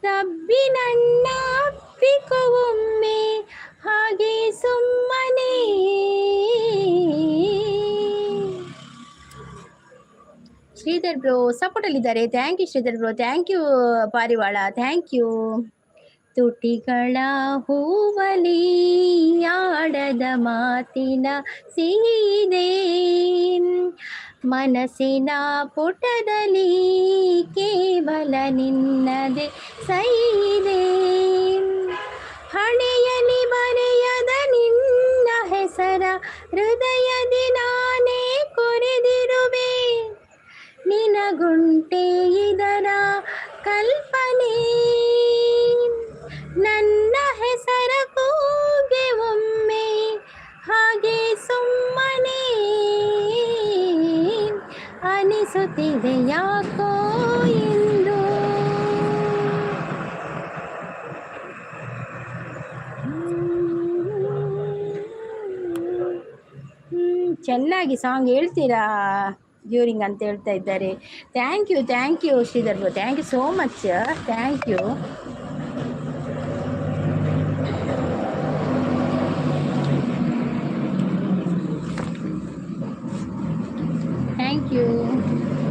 ತಬ್ಬಿ ನನ್ನ ಅಪ್ಪಿಕೊ ಒಮ್ಮೆ ಹಾಗೆ ಸುಮ್ಮನೆ. ಶ್ರೀಧರ್ ಬ್ರೋ ಸಪೋರ್ಟಲ್ಲಿದ್ದಾರೆ. Thank you Sridhar bro, thank you ಪಾರಿವಾಳ, thank you. ತುಟಿಗಳ ಹೂವಲಿ ಆಡದ ಮಾತಿನ ಸಿಹಿದೆ, ಮನಸ್ಸಿನ ಪುಟದಲ್ಲಿ ಕೇವಲ ನಿನ್ನದೇ ಸೈದೆ. ಹಣೆಯಲ್ಲಿ ಬರೆಯದ ನಿನ್ನ ಹೆಸರ ಹೃದಯದಿ ನಾನೇ ಕೊರೆದಿರುವೆ, ನಿನಗುಂಟೆ ಇದರ ಕಲ್ಪನೆ. ನನ್ನ ಹೆಸರ ಕೂಗೆ ಒಮ್ಮೆ ಹಾಗೆ ಸುಮ್ಮನೆ, ಅನಿಸುತ್ತಿದೆ ಯಾಕೋ ಇಂದು. ಚೆನ್ನಾಗಿ ಸಾಂಗ್ ಹೇಳ್ತೀರಾ ಡ್ಯೂರಿಂಗ್ ಅಂತ ಹೇಳ್ತಾ ಇದ್ದಾರೆ. Thank you, thank you Sridhar bro, thank you so much, thank you. Thank you.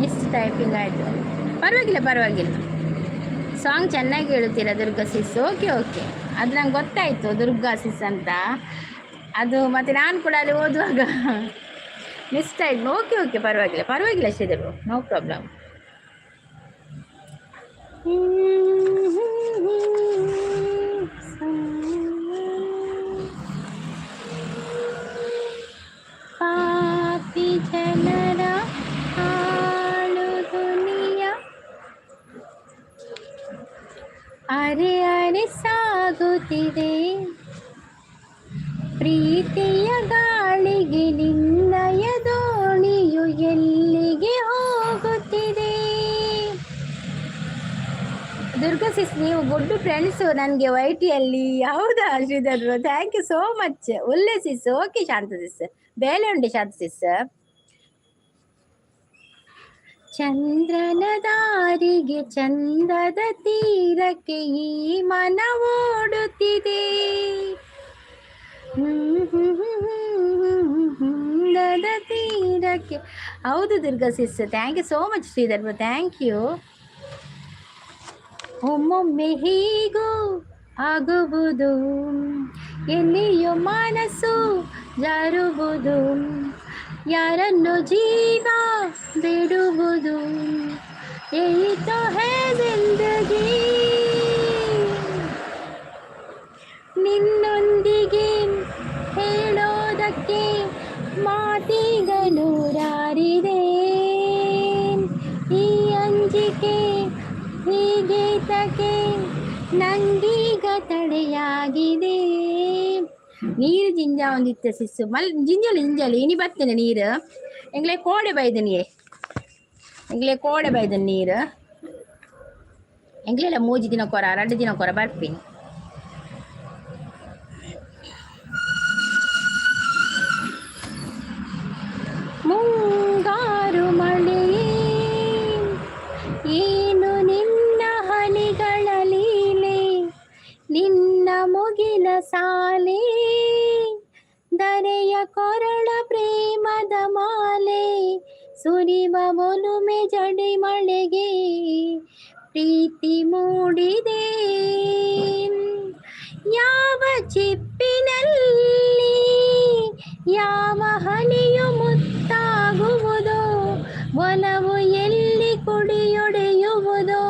Miss typing ಆಯಿತು, ಪರವಾಗಿಲ್ಲ ಪರವಾಗಿಲ್ಲ. ಸಾಂಗ್ ಚೆನ್ನಾಗಿ ಹೇಳುತ್ತೀರಾ ದುರ್ಗಾ ಸಿಸ್. ಓಕೆ ಓಕೆ, ಅದು ನಂಗೆ ಗೊತ್ತಾಯಿತು ದುರ್ಗಾ ಸಿಸ್ ಅಂತ. ಅದು ಮತ್ತು ನಾನು ಕೂಡ ಅಲ್ಲಿ ಓದುವಾಗ ಮಿಸ್ ಟೈಪ್. ಓಕೆ ಓಕೆ, ಪರವಾಗಿಲ್ಲ ಪರವಾಗಿಲ್ಲ ಶ್ರೀಧರ್, ನೋ ಪ್ರಾಬ್ಲಮ್. ಪಾಪಿ ಜನರ ಹಾಳು ದುನಿಯ ಅರೆ ಅರೆ ಸಾಗುತ್ತಿದೆ, ಪ್ರೀತಿಯ ಗಾಳಿಗೆ ನಿನ್ನಯ ದೋಣಿಯು ಎಲ್ಲಿಗೆ ಹೋಗುತ್ತಿದೆ. ದುರ್ಗಾ ಸಿಸ್, ನೀವು ಗುಡ್ ಫ್ರೆಂಡ್ಸು ನನಗೆ ವೈಟಿಯಲ್ಲಿ. ಹೌದಾ Sridhar, thank you so much. ಒಳ್ಳೆ ಸಿಸ್. ಓಕೆ ಶಾಂತ ಸಿಸ್, ಬೇಲೆ ಉಂಡೆ ಶಾಂತ ಸಿಸ್. ಚಂದ್ರನ ದಾರಿಗೆ ಚಂದದ ತೀರಕ್ಕೆ ಈ ಮನ ಓಡುತ್ತಿದೆ, ಚಂದದ ತೀರಕ್ಕೆ. ಹೌದು Durga sis, thank you so much Sridhar, thank you. ಒಮ್ಮೊಮ್ಮೆ ಹೀಗೂ ಆಗುವುದು, ಎಲ್ಲಿಯೋ ಮನಸ್ಸು ಜಾರುವುದು, ಯಾರನ್ನು ಜೀವ ಬಿಡುವುದು, यही तो है ज़िंदगी. ನಿನ್ನೊಂದಿಗೆ ಹೇಳೋದಕ್ಕೆ ಮಾತೀಗ ನೂರಾರಿದೆ, ಈ ಅಂಜಿಕೆ ಹೀಗೇತಕ್ಕೆ ನಂಗೀಗ ತಡೆಯಾಗಿದೆ. ನೀರು ಜಿಂಜ ಒಂದಿತ್ತ ಸಿಸ್ಸು ಮಲ್ ಜಿಂಜಲಿ ಜಿಂಜಲಿ ಇನಿ ಬತ್ತೇನೆ ನೀರು. ಎಂಗ್ಲೆ ಕೋಡೆ ಬೈದನಿಯೇ, ಎಂಗ್ಲೆ ಕೋಡೆ ಬೈದನ್ ನೀರು. ಎಂಗ್ಲೆಲ್ಲ ಮೂಜಿ ದಿನ ಕೊರ 2 ದಿನ ಕೊರ ಬರ್ಪಿನಿ. ಮುಂಗಾರು ಮಳೆಯೇ ಏನು ನಿನ್ನ ಹನಿಗಳ ಲೀಲೆ, ನಿನ್ನ ಮುಗಿಲ ಸಾಲೆ, ದರೆಯ ಕೊರಳ ಪ್ರೇಮದ ಮಾಲೆ, ಸುರಿವ ಒಲುಮೆ ಜಡಿ ಮಳೆಗೆ ಪ್ರೀತಿ ಮೂಡಿದೆ. ಯಾವ ಚಿಪ್ಪಿನಲ್ಲಿ ಯಾವ ಹನಿಯು ಮುತ್ತಾಗುವುದೋ, ಒಲವು ಎಲ್ಲಿ ಕುಡಿಯೊಡೆಯುವುದೋ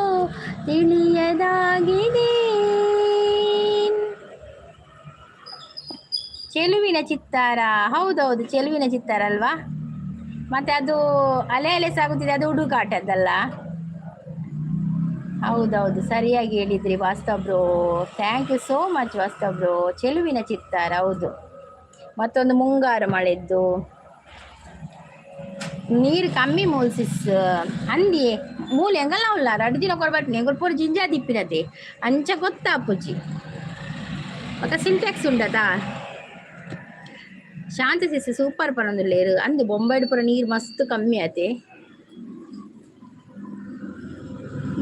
ತಿಳಿಯದಾಗಿದೆ. ಚೆಲುವಿನ ಚಿತ್ತಾರ, ಹೌದೌದು ಚೆಲುವಿನ ಚಿತ್ತಾರ ಅಲ್ವಾ. ಮತ್ತೆ ಅದು ಅಲೆ ಅಲೆ ಸಾಗುತ್ತಿದೆ, ಅದು ಹುಡುಗಾಟದ್ದಲ್ಲ. ಹೌದೌದು ಸರಿಯಾಗಿ ಹೇಳಿದ್ರಿ Vastav bro, thank you so much Vastav bro. ಚೆಲುವಿನ ಚಿತ್ತಾರ ಹೌದು. ಮತ್ತೊಂದು ಮುಂಗಾರು ಮಳೆದ್ದು. ನೀರು ಕಮ್ಮಿ ಮೂಲ್ಸಿಸ್ ಅಂದಿ ಮೂಲೆ ಎಂಗಲ್ಲ ಉಲ್ಲ 2 ದಿನ ಕೊಡ್ಬಾರ್ದು ಎಂಗುಲ್ ಪೂರ ಜಿಂಜಾ ದಿಪ್ಪಿನತೆ ಅಂಚ ಗೊತ್ತಾಪುಜಿ. ಮತ್ತೆ ಸಿಂಟ್ಯಾಕ್ಸ್ ಉಂಡತಾ ಶಾಂತ ಸಿಸ್ ಸೂಪರ್ ಪರೊಂದುಲ್ಲೇರು. ಅಂದು ಬೊಂಬೈಡ್ ಪೂರ ನೀರು ಮಸ್ತ್ ಕಮ್ಮಿ ಆತೆ.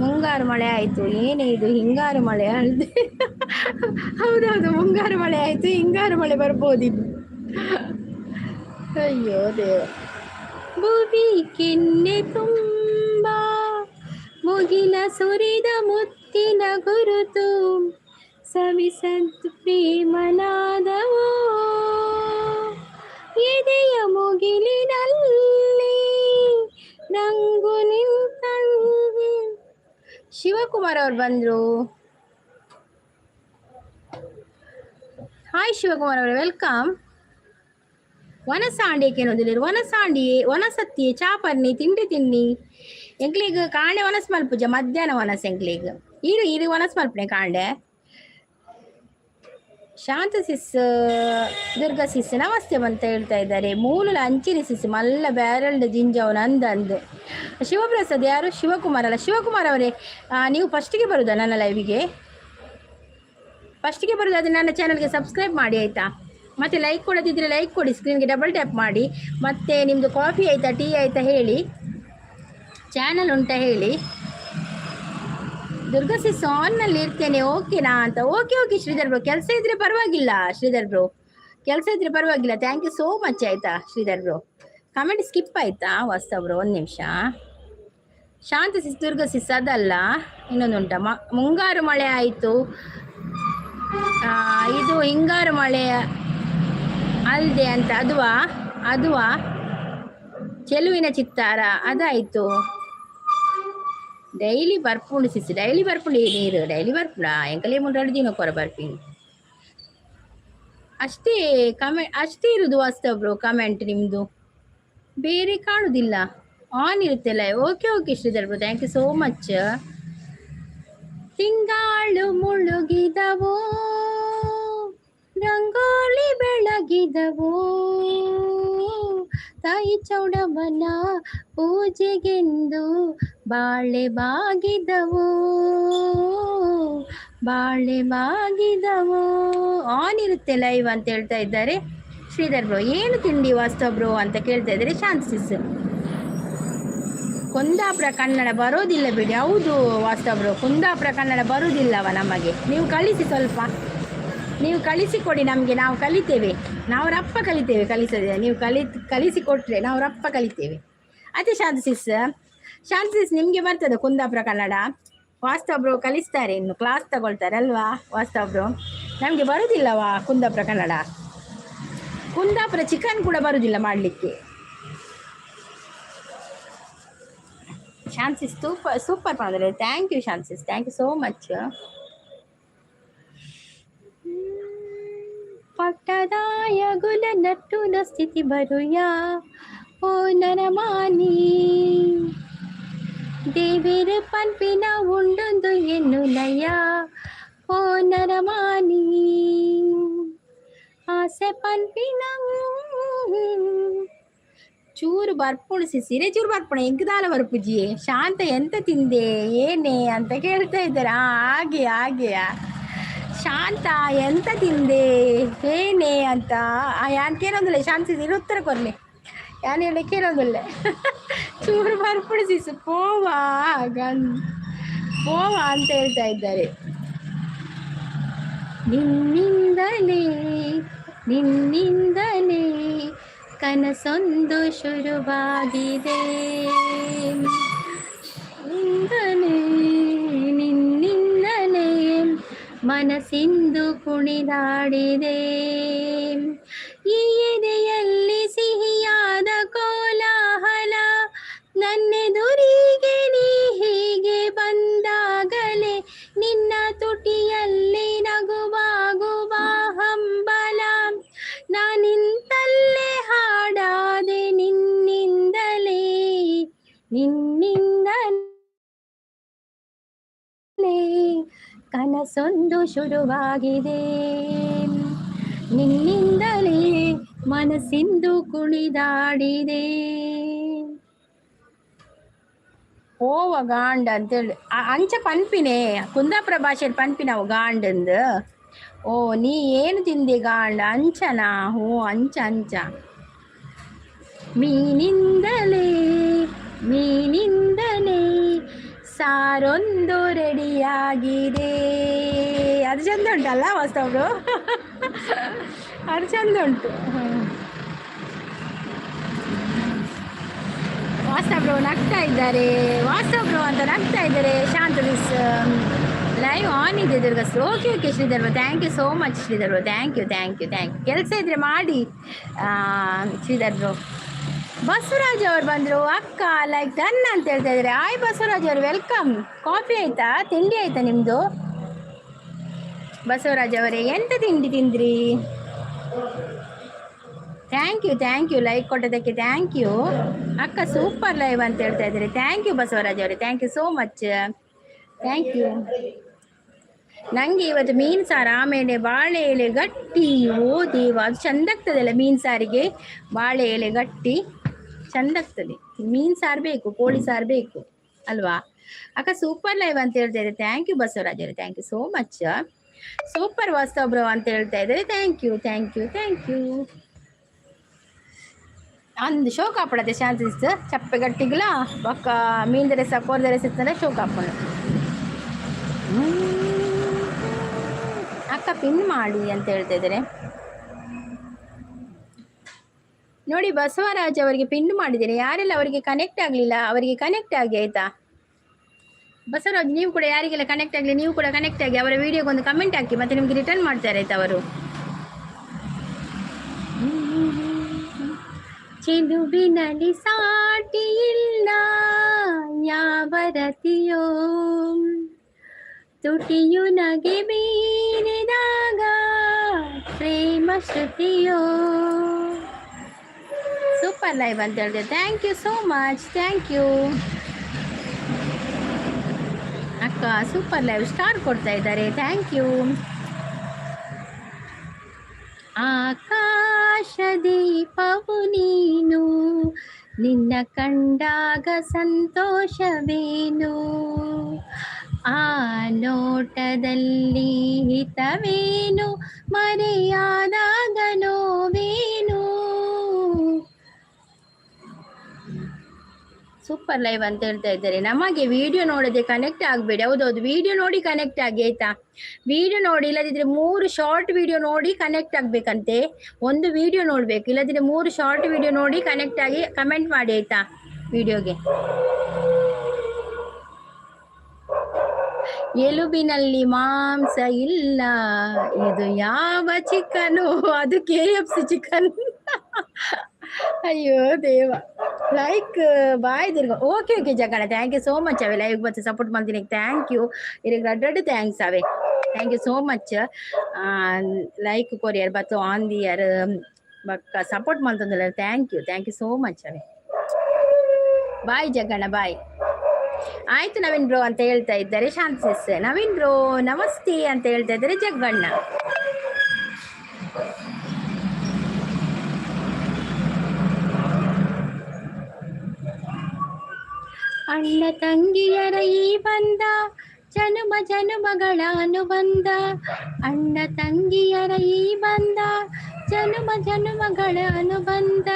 ಮುಂಗಾರು ಮಳೆ ಆಯ್ತು, ಏನೇ ಇದು ಹಿಂಗಾರು ಮಳೆ ಅಲ್ದೆ. ಹೌದೌದು ಮುಂಗಾರು ಮಳೆ ಆಯ್ತು, ಹಿಂಗಾರು ಮಳೆ ಬರ್ಬೋದಿನ್ನು. ಅಯ್ಯೋ ದೇವ. ಭುವಿ ಕೆನ್ನೆ ತುಂಬ ಮುಗಿಲ ಸುರಿದ ಮುತ್ತಿನ ಗುರುತು ಸವಿಸದ್ ಪ್ರೇಮನಾದವೋ ಎದೆಯ ಮುಗಿಲಿನಲ್ಲಿ ರಂಗು ನಿಂತ. ಶಿವಕುಮಾರ್ ಅವ್ರು ಬಂದರು. ಹಾಯ್ ಶಿವಕುಮಾರ್ ಅವರೇ, welcome. ವನಸಾಂಡಿ ಕೇನೊಂದಿಲ್ಲ ವನಸಾಂಡಿಯೇ ವನಸತ್ತಿ ಚಾಪರ್ನಿ ತಿಂಡಿ ತಿನ್ನಿ. ಎಂಕ್ಲಿಗ್ ಕಾಂಡೆ ವನಸ್ ಮಲ್ಪುಜ, ಮಧ್ಯಾಹ್ನ ವನಸ್ ಎಂಕ್ಲಿಗ್. ಇರು ಇರು, ವನಸ್ ಮಲ್ಪನೆ ಕಾಂಡೆ. ಶಾಂತ ಸಿಸ್, ದುರ್ಗಾ ಸಿಸ್ ನಮಸ್ತೆ ಅಂತ ಹೇಳ್ತಾ ಇದ್ದಾರೆ. ಮೂಲುಲ ಅಂಚಿನ ಸಿಸ್ ಮಲ್ಲ ಬ್ಯಾರಲ್ಡ್ ಜಿಂಜವನ ಅಂದ ಅಂದು. ಶಿವಪ್ರಸಾದ್ ಯಾರು? ಶಿವಕುಮಾರ್ ಅಲ್ಲ, ಶಿವಕುಮಾರ್ ಅವರೇ, ನೀವು ಫಸ್ಟಿಗೆ ಬರುದಾ ನನ್ನ ಲೈವಿಗೆ? ಫಸ್ಟಿಗೆ ಬರೋದಾದರೆ ನನ್ನ ಚಾನಲ್ಗೆ ಸಬ್ಸ್ಕ್ರೈಬ್ ಮಾಡಿ ಆಯಿತಾ? ಮತ್ತು ಲೈಕ್ ಕೊಡೋದಿದ್ದರೆ ಲೈಕ್ ಕೊಡಿ, ಸ್ಕ್ರೀನ್ಗೆ ಡಬಲ್ ಟ್ಯಾಪ್ ಮಾಡಿ. ಮತ್ತು ನಿಮ್ಮದು ಕಾಫಿ ಆಯಿತಾ, ಟೀ ಆಯಿತಾ ಹೇಳಿ, ಚಾನಲ್ ಉಂಟಾ ಹೇಳಿ. ದುರ್ಗಾ ಸಿಸ್ ಆನ್ನಲ್ಲಿ ಇರ್ತೇನೆ ಓಕೆನಾ ಅಂತ. ಓಕೆ ಓಕೆ ಶ್ರೀಧರ್ ಬ್ರೋ, ಕೆಲಸ ಇದ್ರೆ ಪರವಾಗಿಲ್ಲ. ಶ್ರೀಧರ್ ಬ್ರೋ, ಕೆಲಸ ಇದ್ರೆ ಪರವಾಗಿಲ್ಲ. Thank you so much ಆಯಿತಾ ಶ್ರೀಧರ್ ಬ್ರೋ. ಕಮೆಂಟ್ ಸ್ಕಿಪ್ ಆಯಿತಾ ವಾಸ್ತವ ಬ್ರೋ? ಒಂದು ನಿಮಿಷ. ಶಾಂತ ಸಿಸ್, ದುರ್ಗಾ ಸಿಸ್ ಅದಲ್ಲ, ಇನ್ನೊಂದು ಉಂಟಾ? ಮುಂಗಾರು ಮಳೆ ಆಯಿತು, ಇದು ಹಿಂಗಾರು ಮಳೆ ಅಲ್ದೆ ಅಂತ. ಅದುವಾ ಅದುವಾ ಚೆಲುವಿನ ಚಿತ್ತಾರ ಅದಾಯಿತು. ಡೈಲಿ ಬರ್ಪುಂಡು ಸಿಸ್, ಡೈಲಿ ಬರ್ಪುಂಡು. ನೀರು ಡೈಲಿ ಬರ್ಪುಂಡ? ಎಂಕಲೇ ಮುಂಡಾಡು ದಿನ ಕೊರ ಬರ್ಪಿನಿ ಅಷ್ಟೇ. ಅಷ್ಟೇ ಇರುದು ವಾಸ್ತವ ಬ್ರೋ ಕಮೆಂಟ್ ನಿಮ್ಮದು, ಬೇರೆ ಕಾಣುದಿಲ್ಲ. ಆನ್ ಇರುತ್ತಲ್ಲ. Okay okay Sridhar bro, thank you so much. ತಿಂಗಾಳು ಮುಳುಗಿದವೋ, rangoli ಬೆಳಗಿದವೋ, ತಾಯಿ ಚೌಡಮ್ಮನ ಪೂಜೆಗೆಂದು ಬಾಳೆ ಬಾಗಿದವೋ, ಬಾಳೆ ಬಾಗಿದವೋ. ಆನ್ ಇರುತ್ತೆ ಲೈವ್ ಅಂತ ಹೇಳ್ತಾ ಇದ್ದಾರೆ ಶ್ರೀಧರ್ ಬ್ರೋ. ಏನು ತಿಂಡಿ ವಾಸ್ತವ ಬ್ರೋ ಅಂತ ಕೇಳ್ತಾ ಇದ್ದಾರೆ ಶಾಂತಿಸ್. ಕುಂದಾಪುರ ಕನ್ನಡ ಬರೋದಿಲ್ಲ ಬಿಡಿ. ಹೌದು ವಾಸ್ತವ ಬ್ರೋ, ಕುಂದಾಪುರ ಕನ್ನಡ ಬರುವುದಿಲ್ಲವ ನಮಗೆ. ನೀವು ಕಲಿಸಿ ಸ್ವಲ್ಪ, ನೀವು ಕಲಿಸಿಕೊಡಿ ನಮಗೆ, ನಾವು ಕಲಿತೇವೆ. ನಾವು ರಪ್ಪ ಕಲಿತೇವೆ. ಕಲಿಸದೆ ನೀವು ಕಲಿಸಿಕೊಟ್ರೆ ನಾವು ರಪ್ಪ ಕಲಿತೇವೆ. ಅದೇ ಶಾಂತ ಸಿಸ್, ಶಾಂತ ಸಿಸ್, ನಿಮಗೆ ಬರ್ತದೆ ಕುಂದಾಪುರ ಕನ್ನಡ? ವಾಸ್ತವ ಬ್ರೋ ಕಲಿಸ್ತಾರೆ, ಇನ್ನು ಕ್ಲಾಸ್ ತಗೊಳ್ತಾರೆ ಅಲ್ವಾ ವಾಸ್ತವ ಬ್ರೋ? ನಮಗೆ ಬರುವುದಿಲ್ಲವಾ ಕುಂದಾಪುರ ಕನ್ನಡ. ಕುಂದಾಪುರ ಚಿಕನ್ ಕೂಡ ಬರುವುದಿಲ್ಲ ಮಾಡಲಿಕ್ಕೆ. ಶಾಂತಿಸ್ ಸೂಪರ್ ಸೂಪರ್ ಅಂದರೆ. Thank you ಶಾಂತಿಸ್, thank you so much. ಪಟ್ಟದಾಯ ಗುಲ ನಟ್ಟುನ ಸ್ಥಿತಿ ಬರುಯ ಓ ನರಮಾನಿ, ದೇವಿರ ಪನ್ಪಿನ ಉಂಡೊಂದು ಎನ್ನುಲಯ ಓ ನರಮಾನಿ, ಆಸೆ ಪನ್ಪಿನ ಚೂರು ಬರ್ಪುಣು ಸಿಸಿರೆ, ಚೂರು ಬರ್ಪುಣ. ಎಂಕದಾಲ ಬರ್ಪುಜಿ. ಶಾಂತ ಎಂತ ತಿಂದೆ ಏನೇ ಅಂತ ಕೇಳ್ತಾ ಇದ್ದಾರೆ. ಹಾಗೆ ಹಾಗೆಯಾ ಶಾಂತ ಎಂತ ತಿಂದೆ ಏನೇ ಅಂತ ಯಾನ್ ಕೇಳೊಂದಿಲ್ಲ. ಶಾಂತ ಸಿಸಿರೆ ಉತ್ತರ ಕೊರ್ಲಿ, ಯಾನ್ ಹೇಳಿ ಕೇಳೊಂದಿಲ್ಲ. ಚೂರು ಬರ್ಪುಣು ಸಿಸು, ಪೋವಾ ಗನ್ ಪೋವಾ ಅಂತ ಹೇಳ್ತಾ ಇದ್ದಾರೆ. ನಿನ್ನಿಂದಲೇ ನಿನ್ನಿಂದಲೇ ಕನಸೊಂದು ಶುರುವಾಗಿದೆ, ನಿಂದಲೇ ನಿನ್ನಿಂದಲೇ ಮನಸ್ಸಿಂದು ಕುಣಿದಾಡಿದೆ. ಈ ಎದೆಯಲ್ಲಿ ಸಿಹಿಯಾದ ಕೋಲಾಹಲ, ನನ್ನೆದುರಿಗೆ ನೀ ಹೀಗೆ ಬಂದಾಗಲೇ ನಿನ್ನ ತುಟಿಯಲ್ಲಿ ನಗುವಾಗುವ ಹಂಬಲ, ನಾನಿಂತಲ್ಲೇ ಹಾಡಾದೆ ನಿನ್ನಿಂದಲೇ ನಿನ್ನಿಂದಲೇ ಕನಸೊಂದು ಶುರುವಾಗಿದೆ, ನಿನ್ನಿಂದಲೇ ಮನಸ್ಸಿಂದು ಕುಣಿದಾಡಿದೆ. ಹೋವ ಗಾಂಡ್ ಅಂತೇಳಿ ಅಂಚ ಪನ್ಪಿನೇ, ಕುಂದಾಪುರ ಭಾಷೆ ಪನ್ಪಿನವು ಗಾಂಡಂದು. ಓ ನೀ ಏನು ತಿಂದೆ ಗಾಂಡ್ ಅಂಚನಾ? ಓ ಅಂಚ ಅಂಚ. ಮೀನಿಂದಲೇ ಮೀನಿಂದಲೇ ಸಾರೊಂದು ರೆಡಿಯಾಗಿದೆ. ಅದು ಚಂದ ಉಂಟಲ್ಲ ವಾಸ್ತವರು? ಅದು ಚಂದ ಉಂಟು. ವಾಸ್ತವ ಬ್ರೋ ನಗ್ತಾ ಇದ್ದಾರೆ. ವಾಸ್ತವ್ ಬ್ರೋ ಅಂತ ನಗ್ತಾ ಇದ್ದಾರೆ. ಶಾಂತ ಲೈವ್ ಆನ್ ಇದೆ ದುರ್ಗಸ್. Okay okay Sridhar bro, thank you so much Sridhar bro. Thank you, thank you, thank you. ಕೆಲಸ ಇದ್ರೆ ಮಾಡಿ ಶ್ರೀಧರ್ ಬ್ರೋ. ಬಸವರಾಜ್ ಅವರು ಬಂದರು. ಅಕ್ಕ, ಲೈಕ್ ಡನ್ ಅಂತ ಹೇಳ್ತಾ ಇದ್ದಾರೆ. ಹಾಯ್ ಬಸವರಾಜ್ ಅವರು, welcome. Coffee ಆಯ್ತಾ? ತಿಂಡಿ ಆಯ್ತಾ ನಿಮ್ಮದು ಬಸವರಾಜ್ ಅವರೇ? ಎಂತ ತಿಂಡಿ ತಿಂದ್ರಿ? Thank you, thank you. Like ಕೊಟ್ಟದಕ್ಕೆ thank you. ಅಕ್ಕ, ಸೂಪರ್ ಲೈವ್ ಅಂತ ಹೇಳ್ತಾ ಇದ್ದಾರೆ. Thank you Basavaraj ಅವರೇ, thank you so much, thank you. ನಂಗೆ ಇವತ್ತು ಮೀನು ಸಾರು, ಆಮೇಲೆ ಬಾಳೆ ಎಲೆ ಗಟ್ಟಿ. ಓ ದೇವ, ಅದು ಚಂದ ಆಗ್ತದಲ್ಲ ಮೀನು ಸಾರಿಗೆ ಬಾಳೆ ಎಲೆ ಗಟ್ಟಿ ಚಂದ ಆಗ್ತದೆ. ಮೀನು ಸಾರು ಬೇಕು, ಕೋಳಿ ಸಾರು ಬೇಕು ಅಲ್ವಾ? ಅಕ್ಕ, ಸೂಪರ್ ಲೈವ್ ಅಂತ ಹೇಳ್ತಾ ಇದ್ದಾರೆ. Thank you Basavaraj ಅವರೇ, thank you so much. Super ವಾಸ್ತವ್ bro ಅಂತ ಹೇಳ್ತಾ ಇದ್ದಾರೆ. Thank you, thank you, thank you. ಅಂದು ಶೋಕ್ ಆಪಡತೆ ಶಾಂತಿ ಚಪ್ಪೆ ಗಟ್ಟಿಗ್ಲ ಬೊಕ್ಕ ಮೀನ್ದ ರೆಸ ಕೋರ್ದ ರೆಸ ಇತ್ತಂದ್ರೆ ಶೋಕ್ ಆಪುಂಡು. ಅಕ್ಕ, ಪಿನ್ ಮಾಡಿ ಅಂತ ಹೇಳ್ತಾ ಇದ್ದಾರೆ. ನೋಡಿ, ಬಸವರಾಜ್ ಅವರಿಗೆ ಪಿನ್ ಮಾಡಿದ್ದೇನೆ. ಯಾರೆಲ್ಲ ಅವರಿಗೆ ಕನೆಕ್ಟ್ ಆಗಲಿಲ್ಲ, ಅವರಿಗೆ ಕನೆಕ್ಟ್ ಆಗಿ, ಆಯ್ತಾ? ಬಸವರಾಜ್, ನೀವು ಕೂಡ ಯಾರಿಗೆಲ್ಲ ಕನೆಕ್ಟ್ ಆಗಲಿ, ನೀವು ಕೂಡ ಕನೆಕ್ಟ್ ಆಗಿ ಅವರ ವಿಡಿಯೋಗೆ ಒಂದು ಕಮೆಂಟ್ ಹಾಕಿ. ಮತ್ತೆ ನಿಮಗೆ ರಿಟರ್ನ್ ಮಾಡ್ತಾರೆ, ಆಯ್ತಾ ಅವರು? ಚೆಲುವಿನಲ್ಲಿ ಸಾಟಿ ಇಲ್ಲ ಯಾವ ರತಿಯೋ, ತುಟಿಯು ನಗೆ ಬೀರಿದಾಗ ಪ್ರೇಮ ಶ್ರುತಿಯೋ. ಸೂಪರ್ ಲೈವ್ ಅಂತ ಹೇಳಿದೆ. Thank you so much, thank you. ಅಕ್ಕ, ಸೂಪರ್ ಲೈವ್ ಸ್ಟಾರ್ ಕೊಡ್ತಾ ಇದ್ದಾರೆ. Thank you. ಆಕಾಶ ದೀಪವು ನೀನು, ನಿನ್ನ ಕಂಡಾಗ ಸಂತೋಷವೇನು, ಆ ನೋಟದಲ್ಲಿ ಹಿತವೇನು, ಮರೆಯಾದಾಗ ನೋವೇನು. ಸೂಪರ್ ಲೈವ್ ಅಂತ ಹೇಳ್ತಾ ಇದ್ದಾರೆ. ನಮಗೆ ವಿಡಿಯೋ ನೋಡದೆ ಕನೆಕ್ಟ್ ಆಗಬೇಡಿ. ಹೌದೌದು, ವಿಡಿಯೋ ನೋಡಿ ಕನೆಕ್ಟ್ ಆಗಿ, ಆಯ್ತಾ? ವಿಡಿಯೋ ನೋಡಿ, ಇಲ್ಲದಿದ್ರೆ ಮೂರು ಶಾರ್ಟ್ ವಿಡಿಯೋ ನೋಡಿ ಕನೆಕ್ಟ್ ಆಗ್ಬೇಕಂತೆ. ಒಂದು ವಿಡಿಯೋ ನೋಡ್ಬೇಕು, ಇಲ್ಲದಿದ್ರೆ ಮೂರು ಶಾರ್ಟ್ ವಿಡಿಯೋ ನೋಡಿ ಕನೆಕ್ಟ್ ಆಗಿ ಕಮೆಂಟ್ ಮಾಡಿ, ಆಯ್ತಾ ವಿಡಿಯೋಗೆ? ಎಲುಬಿನಲ್ಲಿ ಮಾಂಸ ಇಲ್ಲ, ಇದು ಯಾವ ಚಿಕನು? ಅದು ಕೆಎಫ್ಸಿ ಚಿಕನ್. ಅಯ್ಯೋ ದೇವ. ಲೈಕ್ ಬಾಯ್ ದಿರ್ಗ. Okay okay Jaganna, thank you so much away. Live ಬತ್ತೆ ಸಪೋರ್ಟ್ ಮಾಡ್ತೀನಿ, thank you. ಇರಿಗೆ ದೊಡ್ಡ thanks away. Thank you so much. Like courier ಬತ್ತು ಆನ್ the year ಬಕ್ಕ ಸಪೋರ್ಟ್ ಮಾಡ್ತಂದಿಲ್ಲ. Thank you, thank you so much away. Bye Jaganna, bye. ಆಯ್ತು Naveen bro ಅಂತ ಹೇಳ್ತಾ ಇದ್ದಾರೆ ಶಾಂತಿಸ್. ನವೀನ್ ಬ್ರೋ ನಮಸ್ತೆ ಅಂತ ಹೇಳ್ತಾ ಇದ್ದಾರೆ ಜಗ್ಗಣ್ಣ. ಅಣ್ಣ ತಂಗಿಯರ ಈ ಬಂದ ಜನುಮ ಜನುಮಗಳ ಅನುಬಂಧ, ಅಣ್ಣ ತಂಗಿಯರ ಈ ಬಂಧ ಜನುಮ ಜನುಮಗಳ ಅನುಬಂಧ,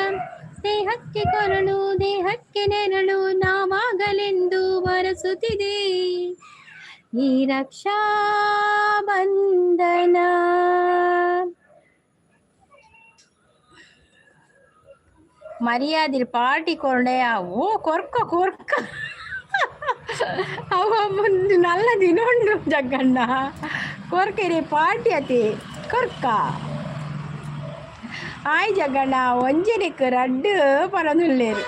ಸ್ನೇಹಕ್ಕೆ ಕೊರಳು ದೇಹಕ್ಕೆ ನೆರಳು ನಾವಾಗಲೆಂದು ಬರಸುತ್ತಿದೆ ಈ ರಕ್ಷಾ ಬಂಧನ. ಮರ್ಯಾದೆ ಪಾರ್ಟಿ ಕೊರ್ಡೆ. ಓ ಕೊರ್ಕ ಕೊರ್ಕ ಅವ ಮುಂದೆ ನಲ್ಲ ದಿನ ಉಂಡು ಜಗ್ಗಣ್ಣ. ಕೊರ್ಕೆರೆ ಪಾರ್ಟಿ ಅತಿ ಕೊರ್ಕ. ಆಯ್ ಜಗ್ಗಣ್ಣ, ಒಂಜನಿಕ್ ರಡ್ಡು ಪರನುಲ್ಲೇರು.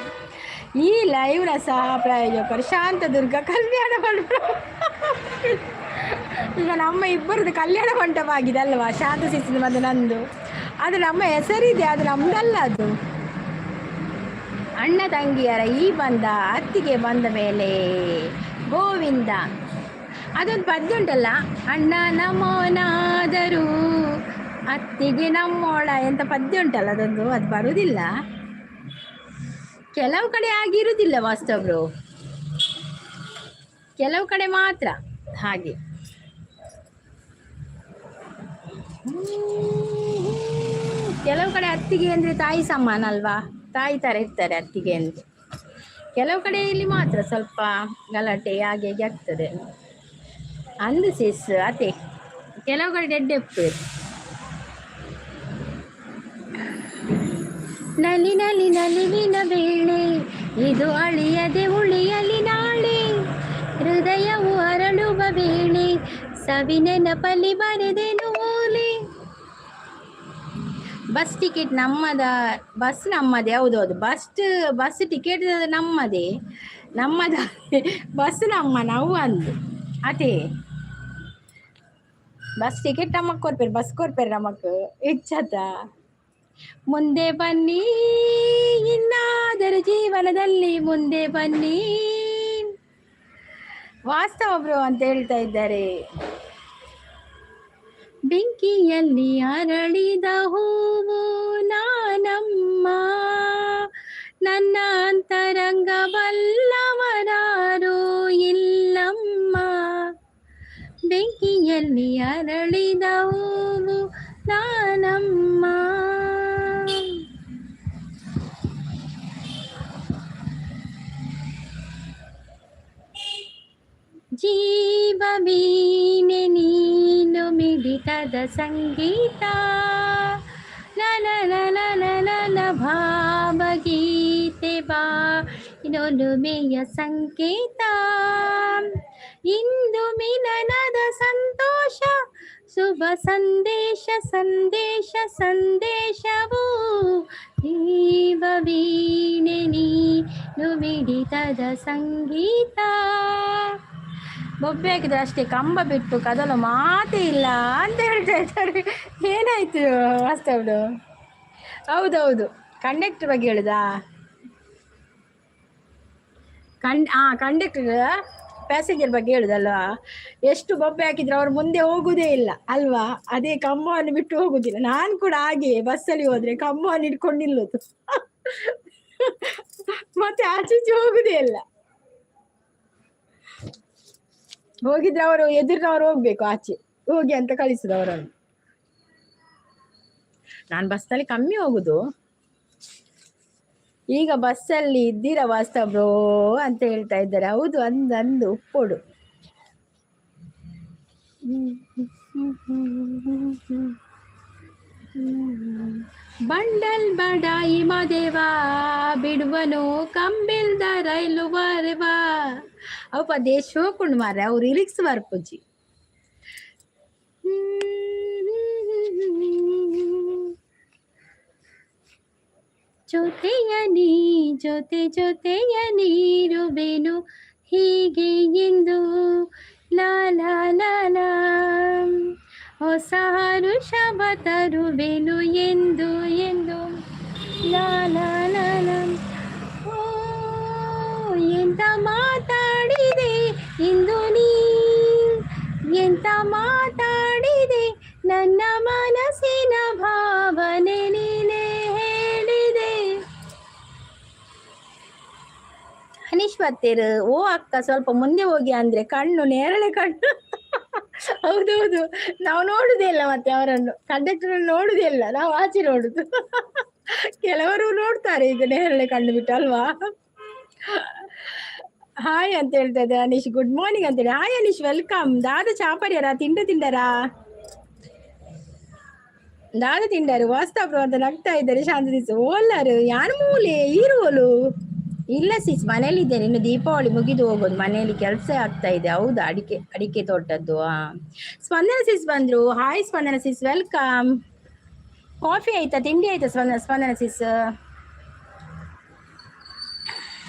ಈ ಲೈವ್ ನ ಸಹ ಪ್ರಾಯೋಜಕರು ಶಾಂತದುರ್ಗ ಕಲ್ಯಾಣ ಮಂಟಪ. ಈಗ ನಮ್ಮ ಇಬ್ಬರದ್ದು ಕಲ್ಯಾಣ ಮಂಟಪ ಆಗಿದೆ ಅಲ್ವಾ? ಶಾಂತ ಶಿಸ್ತಿನ ಮತ್ತು ನಂದು. ಅದು ನಮ್ಮ ಹೆಸರಿದೆ, ಅದು ನಮ್ದಲ್ಲ ಅದು. ಅಣ್ಣ ತಂಗಿಯರ ಈ ಬಂದ ಅತ್ತಿಗೆ ಬಂದ ಮೇಲೆ ಗೋವಿಂದ. ಅದೊಂದು ಪದ್ಯ ಉಂಟಲ್ಲ, ಅಣ್ಣ ನಮೋನಾದರೂ ಅತ್ತಿಗೆ ನಮ್ಮೋಳ ಎಂತ ಪದ್ಯ ಉಂಟಲ್ಲ ಅದೊಂದು. ಅದು ಬರುವುದಿಲ್ಲ, ಕೆಲವು ಕಡೆ ಆಗಿರುವುದಿಲ್ಲ ವಾಸ್ತವ್ರು, ಕೆಲವು ಕಡೆ ಮಾತ್ರ ಹಾಗೆ. ಕೆಲವು ಕಡೆ ಅತ್ತಿಗೆ ಅಂದರೆ ತಾಯಿ ಸಮಾನ ಅಲ್ವಾ, ತಾಯಿ ಥರ ಇರ್ತಾರೆ ಅತ್ತಿಗೆ ಅಂದರೆ. ಕೆಲವು ಕಡೆಯಲ್ಲಿ ಮಾತ್ರ ಸ್ವಲ್ಪ ಗಲಾಟೆ ಹಾಗೆ ಹೀಗೆ ಆಗ್ತದೆ ಅಂದು ಸಿಸ್ ಅತೆ. ಕೆಲವು ಕಡೆ ಡೆಡ್ ನಲಿ ನಲಿ ನಲಿವಿನ ವೇಳೆ ಇದು ಅಳಿಯದೆ ಉಳಿಯಲಿ ನಾಳೆ, ಹೃದಯವು ಅರಳುವ ವೇಳೆ, ಸವಿನೆನಪಲಿ ಬರೆದೆನು ಓಲೆ. ಬಸ್ ಟಿಕೆಟ್ ನಮ್ಮದ, ಬಸ್ ನಮ್ಮದೇ. ಹೌದೌದು, ಬಸ್ ಬಸ್ ಟಿಕೆಟ್ ನಮ್ಮದೇ, ನಮ್ಮದ ಬಸ್ ನಮ್ಮ ನಾವು ಅಂದು ಅದೇ ಬಸ್ ಟಿಕೆಟ್ ನಮಕ್ ಕೊರ್ಪೇರು, ಬಸ್ ಕೊರ್ಪೇರು ನಮಕ್ ಇಚ್ಚತ. ಮುಂದೆ ಬನ್ನಿ, ಇನ್ನಾದರೂ ಜೀವನದಲ್ಲಿ ಮುಂದೆ ಬನ್ನಿ. ವಾಸ್ತವ ಬ್ರೋ ಅಂತ ಹೇಳ್ತಾ ಇದ್ದಾರೆ. ಬೆಂಕಿಯಲ್ಲಿ ಅರಳಿದ ಹೂವು ನಾನಮ್ಮ, ನನ್ನ ಅಂತರಂಗ ಬಲ್ಲವರಾರು ಇಲ್ಲಮ್ಮ. ಬೆಂಕಿಯಲ್ಲಿ ಅರಳಿದ ಹೂವು ನಾನಮ್ಮ. ಜೀವವೀಣೆ ನೀನು ಮಿಡಿತದ ಸಂಗೀತ, ಲಲ ಲಲ ಲಲ ಭಾವಗೀತೆ ಬಾನೊಲುಮೆಯ ಸಂಕೇತ. ಇಂದು ಮಿಲನದ ಸಂತೋಷ, ಶುಭ ಸಂದೇಶ ಸಂದೇಶ ಸಂದೇಶವು. ಜೀವವೀಣೆ ನೀನು ಮಿಡಿತದ ಸಂಗೀತ. ಬೊಬ್ಬೆ ಹಾಕಿದ್ರೆ ಅಷ್ಟೇ, ಕಂಬ ಬಿಟ್ಟು ಕದಲು ಮಾತೇ ಇಲ್ಲ ಅಂತ ಹೇಳ್ತಾ ಇದ್ದಾರೆ. ಏನಾಯ್ತು ವಾಸ್ತವ್ದು? ಹೌದೌದು, ಕಂಡಕ್ಟರ್ ಬಗ್ಗೆ ಹೇಳುದಾ? ಕಂಡಕ್ಟರ್ ಪ್ಯಾಸೆಂಜರ್ ಬಗ್ಗೆ ಹೇಳುದಲ್ವಾ? ಎಷ್ಟು ಬೊಬ್ಬೆ ಹಾಕಿದ್ರು ಅವ್ರು ಮುಂದೆ ಹೋಗುದೇ ಇಲ್ಲ ಅಲ್ವಾ? ಅದೇ ಕಂಬವನ್ನು ಬಿಟ್ಟು ಹೋಗುದಿಲ್ಲ. ನಾನು ಕೂಡ ಹಾಗೆ ಬಸ್ಸಲ್ಲಿ ಹೋದ್ರೆ ಕಂಬವನ್ನು ಹಿಡ್ಕೊಂಡು ನಿಲ್ಲುದು, ಮತ್ತೆ ಆಚೆ ಈಚೆ ಹೋಗುದೇ ಇಲ್ಲ. ಹೋಗಿದ್ರೆ ಅವರು ಎದುರಿನವರು ಹೋಗ್ಬೇಕು, ಆಚೆ ಹೋಗಿ ಅಂತ ಕಳಿಸುದು ಅವರನ್ನು. ನಾನು ಬಸ್ಸಲ್ಲಿ ಕಮ್ಮಿ ಹೋಗುದು. ಈಗ ಬಸ್ಸಲ್ಲಿ ಇದ್ದೀರಾ ವಾಸ್ತವ ಬ್ರೋ ಅಂತ ಹೇಳ್ತಾ ಇದ್ದಾರೆ. ಹೌದು, ಅಂದು ಅಂದು ಉಪ್ಪೋಡು. ಬಂಡಲ್ ಬಡಾಯಿ ಮಾದೇವ ಬಿಡುವನು ಕಂಬಿಲ್ದ ರೈಲು ಬರೆವಾ. ಅವು ಪದೇ ಶೋಕುಂಡು ಮಾರ್ರೆ, ಅವು ರಿಲಿಕ್ಸ್ ಬರ್ಪುಜಿ. ಜೊತೆಯ ನೀ ಜೊತೆ ಜೊತೆಯ ನೀರುವೆನು ಹೀಗೆ ಎಂದು, ಲಾ ಲಾ ಲಾ ಲಾ. ಹೊಸ ಹರುಷವ ತರುವೆನು ಎಂದು ಎಂದು, ಲಾ ಲಾ ಲಾ ಲಾ. ಓ ಎಂತ ಮಾತಾಡಿದೆ ಇಂದು ನೀ, ಎಂತ ಮಾತಾಡಿದೆ, ನನ್ನ ಮನಸ್ಸಿನ ಭಾವನೆ ನೀನೇ ಹೇಳಿದೆ. ಅನೀಶ್ ಬತ್ತೇರು, ಓ ಅಕ್ಕ ಸ್ವಲ್ಪ ಮುಂದೆ ಹೋಗಿ ಅಂದ್ರೆ ಕಣ್ಣು ನೇರಳೆ ಕಣ್ಣು. ಹೌದೌದು, ನಾವು ನೋಡುದೇ ಇಲ್ಲ ಮತ್ತೆ ಅವರನ್ನು, ಕಂಡಕ್ಟರ್ ನೋಡುದೇ ಇಲ್ಲ, ನಾವು ಆಚೆ ನೋಡುದು. ಕೆಲವರು ನೋಡ್ತಾರೆ ಈಗ ನೇರಳೆ ಕಣ್ಣು ಬಿಟ್ಟು ಅಲ್ವಾ? ಹಾಯ್ ಅಂತ ಹೇಳ್ತಾ ಇದ್ದಾರೆ ಅನೀಶ್, ಗುಡ್ ಮಾರ್ನಿಂಗ್ ಅಂತೇಳಿ. Hi Anish, welcome. ದಾದ ಚಾಪರ್ಯರ ತಿಂಡು ತಿಂಡರಾ? ದಾದ ತಿಂಡರು ವಾಸ್ತವ ಅಂತ ನಗ್ತಾ ಇದ್ದಾರೆ ಶಾಂತ. ಓಲಾರು ಯಾರು ಮೂಲೆ ಈರುವಲು ಇಲ್ಲ ಸಿಸ್, ಮನೇಲಿ ಇದ್ದೇನೆ. ಇನ್ನು ದೀಪಾವಳಿ ಮುಗಿದು ಹೋಗೋದು, ಮನೆಯಲ್ಲಿ ಕೆಲಸ ಆಗ್ತಾ ಇದೆ. ಹೌದಾ? ಅಡಿಕೆ ಅಡಿಕೆ ತೋಟದ್ದು. ಸ್ಪಂದನ ಸಿಸ್ ಬಂದ್ರು. Hi Spandana sis, welcome. Coffee ಆಯ್ತಾ? ತಿಂಡಿ ಆಯ್ತಾ ಸ್ಪಂದನ ಸ್ಪಂದನ ಸಿಸ್?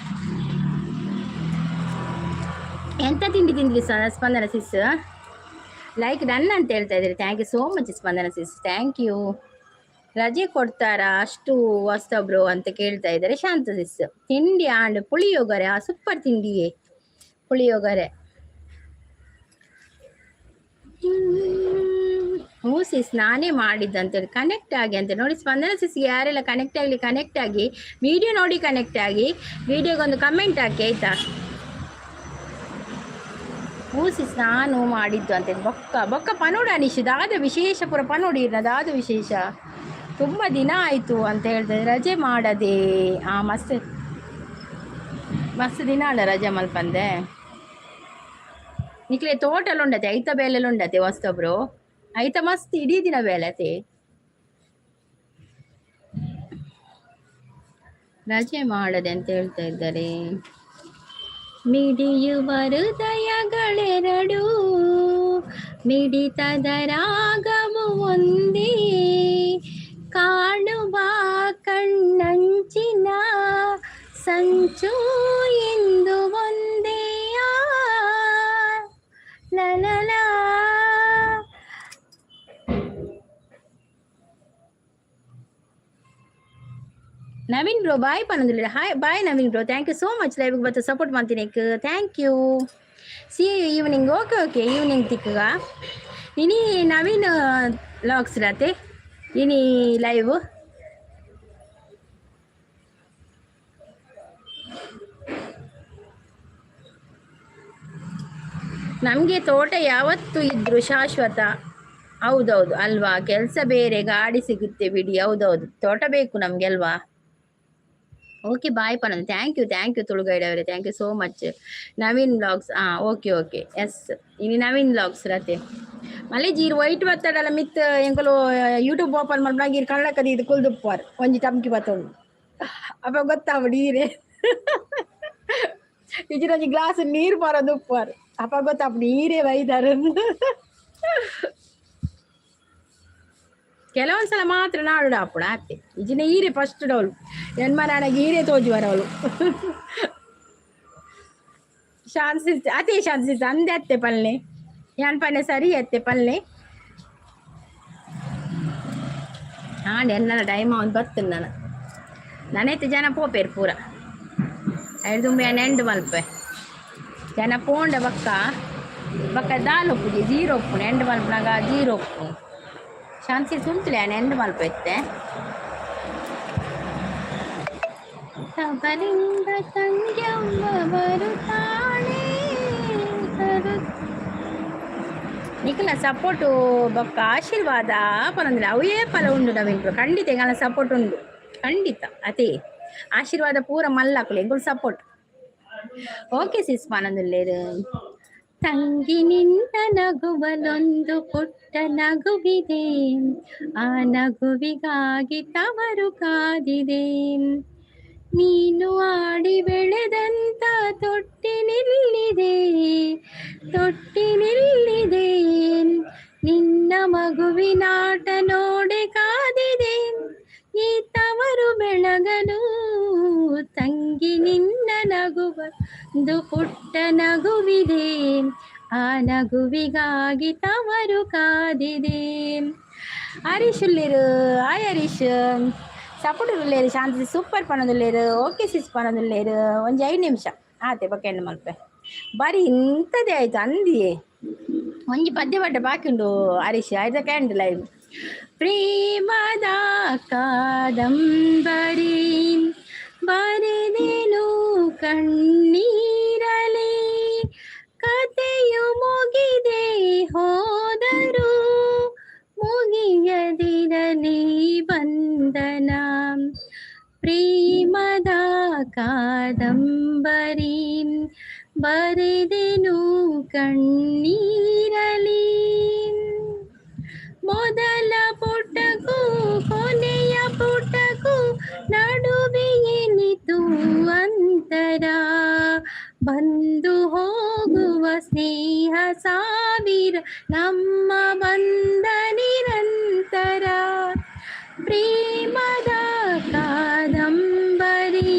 ಎಂತ ತಿಂಡಿ ತಿಂದ್ರಿ ಸ್ಪಂದನ ಸಿಸ್? ಲೈಕ್ ಡನ್ ಅಂತ ಹೇಳ್ತಾ ಇದ್ದೀರಿ. Thank you so much Spandana sis, thank you. ರಜೆ ಕೊಡ್ತಾರಾ ಅಷ್ಟು ವಾಸ್ತಬ್ರು ಅಂತ ಕೇಳ್ತಾ ಇದ್ದಾರೆ ಶಾಂತ ಸಿಸ್. ತಿಂಡಿ ಆಂಡ್ ಪುಳಿಯೋಗರೆ, ಆ ಸೂಪರ್ ತಿಂಡಿಯೇ ಪುಳಿಯೋಗರೆ. ಹ್ಞೂ ಸಿಸ್, ನಾನೇ ಮಾಡಿದ್ದಂತೇಳಿ ಕನೆಕ್ಟ್ ಆಗಿ ಅಂತ ನೋಡಿ. ಸ್ಪಂದನ ಸಿಸ್ಗೆ ಯಾರೆಲ್ಲ ಕನೆಕ್ಟ್ ಆಗಲಿ, ಕನೆಕ್ಟ್ ಆಗಿ ವಿಡಿಯೋ ನೋಡಿ, ಕನೆಕ್ಟ್ ಆಗಿ ವಿಡಿಯೋಗೊಂದು ಕಮೆಂಟ್ ಹಾಕಿ ಆಯ್ತಾ? ಹ್ಞೂ ಸಿಸ್, ನಾನು ಮಾಡಿದ್ದು ಅಂತ. ಬೊಕ್ಕ ಬೊಕ್ಕ ಪನೋಡ ಅನಿಶ್ ದಾದ ವಿಶೇಷ ಪುರ ಪನೋಡಿ ದಾದ ವಿಶೇಷ, ತುಂಬ ದಿನ ಆಯಿತು ಅಂತ ಹೇಳ್ತಾರೆ. ರಜೆ ಮಾಡದೆ ಆ ಮಸ್ತ್ ಮಸ್ತ್ ದಿನ ಅಲ್ಲ ರಜೆ ಮಲ್ಪಂದೆ. ನಿಕ್ಲೆ ತೋಟಲ್ ಉಂಡತೆ, ಐತ ಬೇಲೆಲ್ಲ ಉಂಡತೆ ಹೊಸ್ತೊಬ್ರು, ಐತ ಮಸ್ತ್ ಇಡೀ ದಿನ ಬೇಲೆ ಅತೆ. ರಜೆ ಮಾಡದೆ ಅಂತ ಹೇಳ್ತಾ ಇದ್ದಾರೆ. ಮಿಡಿಯುವ ಹೃದಯಗಳೆರಡು ಮಿಡಿತದ ರಾಗವು ಒಂದೇ, ಕಾಣುವ ಕಣ್ಣಂಚಿನ ಸಂಚು ಎಂದು ಒಂದೇ. ಲಲಲ. ನವೀನ್ ಬ್ರೋ ಬಾಯ್ ಪನ್ನೊಂದಿಲ್ಲ. Hi bye Naveen bro, thank you so much. ಲೈವ್ಗೆ ಬತ್ತ ಸಪೋರ್ಟ್ ಮಾಡ್ತೀನಿ. Thank you. See you evening. Okay okay, evening ತಿಕ್ಕಗ. ಇನಿ ನವೀನ್ ಲಾಗ್ಸ್ ರಾತೆ ಇನಿ ಲೈವ್. ನಮಗೆ ತೋಟ ಯಾವತ್ತು ಇದ್ರು ಶಾಶ್ವತ. ಹೌದೌದು ಅಲ್ವಾ? ಕೆಲಸ ಬೇರೆ, ಗಾಡಿ ಸಿಗುತ್ತೆ ಬಿಡಿ. ಹೌದೌದು, ತೋಟ ಬೇಕು ನಮಗೆ ಅಲ್ವಾ? ಓಕೆ ಬಾಯ್ ಪನಂದು. Thank you, thank you Tulu guide ಅವರೇ, thank you so much. Naveen blogs, ಹಾಂ ಓಕೆ ಓಕೆ ಎಸ್. ಇನಿ ನವೀನ್ ಬ್ಲಾಗ್ಸ್ ರತೆ ಮಲ್ಲೇಜಿ ಇರು ವೈಟ್ ಬತ್ತಡಲ್ಲ ಮಿತ್ ಎಂಕುಲು ಯೂಟ್ಯೂಬ್ ಓಪನ್ ಮಲ್ಪನಾಗ ಇರು ಕಳ್ಳಕದಿ ಇದು ಕುಲ್ದುಪ್ಪಾರ್ ಒಂಜಿ ಟಮ್ಕಿ ಬತ್ತೊಂಡು ಅಪ್ಪ ಗೊತ್ತಾವಡಿ ಈರೆ ಇಜಿನೊಂಜಿ ಗ್ಲಾಸ್ ನೀರು ಬರೋದು ಉಪ್ಪಾರ್ ಅಪ್ಪ ಗೊತ್ತಾಪುಂಡು ಈರೇ ಬೈದಾರ. ಕೆಲವೊಂದ್ಸಲ ಮಾತ್ರ ನಾಡು ಆಪುಣ ಅತ್ತೆ ಇಜಿನ ಈರೆ ಫಸ್ಟ್ ಡೌಲು ಎನ್ಮನಾಣಗೆ ಈರೆ ತೋಜು ಬರವಳು. ಶಾಂತಿ ಅದೇ ಶಾಂತಿ ಅಂದೆ ಅತ್ತೆ ಪಲ್ಲೆ ಯಾನ್ ಪನ್ನೆ ಸರಿ ಅತ್ತೆ ಪಲ್ಲೆ ಹಾಂ ಎನ್ನಲ ಟೈಮ್ ಅವನು ಬರ್ತೇನೆ ನಾನು ನಾನೈತೆ ಜನ ಪೋಪೇರು ಪೂರ ಐದು ಯಾನ್ ಎಂಡ್ ಮಲ್ಪೆ ಜನ ಪೋಂಡ ಬಕ್ಕ ಬಕ್ಕ ದಾಲ್ ಉಪ್ಪುಜಿ ಜೀರೋ ಉಪ್ಪುಂಡು ಎಂಡ್ ಮಲ್ಪನಾಗ ಜೀರೋ ಉಪ್ಪುಂಡು. ಶಾಂತಿ ಸುಂತಲೆ ಯಾನ್ ಎಂಡ್ ಮಲ್ಪ ಇತ್ತೆ. ತವರಿಂದ ತಂಗ್ಯವ್ವ ಬರುತ್ತಾಳೆ ನಿಖಲ ಸಪೋರ್ಟು ಬೊಕ್ಕ ಆಶೀರ್ವಾದ ಪನೊಂದಿಲ್ಲ ಅವೇ ಫಲ ಉಂಡು ನವೀನ್ ಖಂಡಿತ ಎಂಗಲ ಸಪೋರ್ಟ್ ಉಂಡು ಖಂಡಿತ ಅದೇ ಆಶೀರ್ವಾದ ಪೂರ ಮಲ್ಲಾಕುಲು ಎಂಕುಲು ಸಪೋರ್ಟ್. ಓಕೆ ಸಿಸ್ ಪನೊಂದುಲ್ಲೆರ್. ತಂಗಿ ನಿನ್ನ ನಗುವಲೊಂದು ಪುಟ್ಟ ನಗುವಿದೆ, ಆ ನಗುವಿಗಾಗಿ ತವರು ಕಾದಿದೆ. ನೀನು ಆಡಿ ಬೆಳೆದಂತ ತೊಟ್ಟಿನಿಲ್ಲಿದೆ ತೊಟ್ಟಿನಿಲ್ಲಿದೆ, ನಿನ್ನ ಮಗುವಿನಾಟ ನೋಡೆ ಕಾದಿದೆ ಈ ತವರು ಬೆಳಗಲು. ತಂಗಿ ನಿನ್ನ ನಗುವ ಪುಟ್ಟ ನಗುವಿದೆ, ಆ ನಗುವಿಗಾಗಿ ತವರು ಕಾದಿದೆ. ಹರೀಶ್ ಉಲ್ಲೇರು, ಆಯ್ ಹರೀಶ್ ಸಪೋರ್ಟ್ ಉಲ್ಲೇರು, ಶಾಂತಿ ಸೂಪರ್ ಪನೊಂದುಲ್ಲೇರು, ಓಕೆ ಸಿಸ್ ಪನೊಂದುಲ್ಲೇರು. ಒಂಜಿ 5 ನಿಮಿಷ ಆತೆ ಬೊಕ್ಕ ಎಂಡ್ ಮಲ್ಪೆ. ಬಾರಿ ಇಂಥದೇ ಆಯ್ತು ಅಂದಿಯೇ ಒಂಜಿ ಪದ್ಯ ಪಟ್ಟ ಬಾಕಿ ಉಂಡು ಹರೀಶ್ ಆಯ್ತಕ್ಕೆ ಎಂಡ್ ಲೈವ್. ಪ್ರೇಮದ ಕಾದಂಬರಿ ಬರೆದೆನು ಕಣ್ಣೀರಲಿ, ಕತೆಯು ಮುಗಿದೆ ಹೋದರು ಮುಗಿಯದಿರಲಿ ಬಂಧನ. ಪ್ರೇಮದ ಕಾದಂಬರಿ ಬರೆದೆನು ಕಣ್ಣೀರಲಿ, ಮೊದಲ ಪುಟಕ್ಕೂ ಕೊನೆಯ ಪುಟಕ್ಕೂ ನಡುವೆ ಏನಿತು ಅಂತರ, ಬಂದು ಹೋಗುವ ಸ್ನೇಹ ಸಾವಿರ ನಮ್ಮ ಬಂಧ ನಿರಂತರ. ಪ್ರೇಮದ ಕಾದಂಬರಿ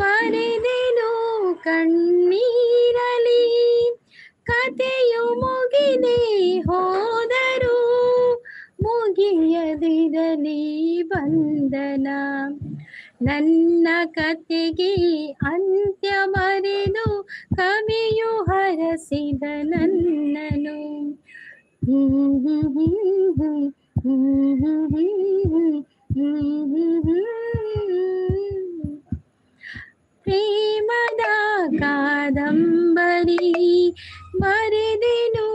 ಬರೆದೆನು ಕಣ್ಣೀರಲಿ, ಕತೆಯು ಮುಗಿದೆ ಹೋದರು ಮುಗಿಯದಿರಲಿ ಬಂಧನ. ನನ್ನ ಕತೆಗೆ ಅಂತ್ಯ ಬರೆದು ಕವಿಯು ಹರಸಿದ ನನ್ನನು. ಪ್ರೇಮದ ಕಾದಂಬರಿ ಬರೆದೆನು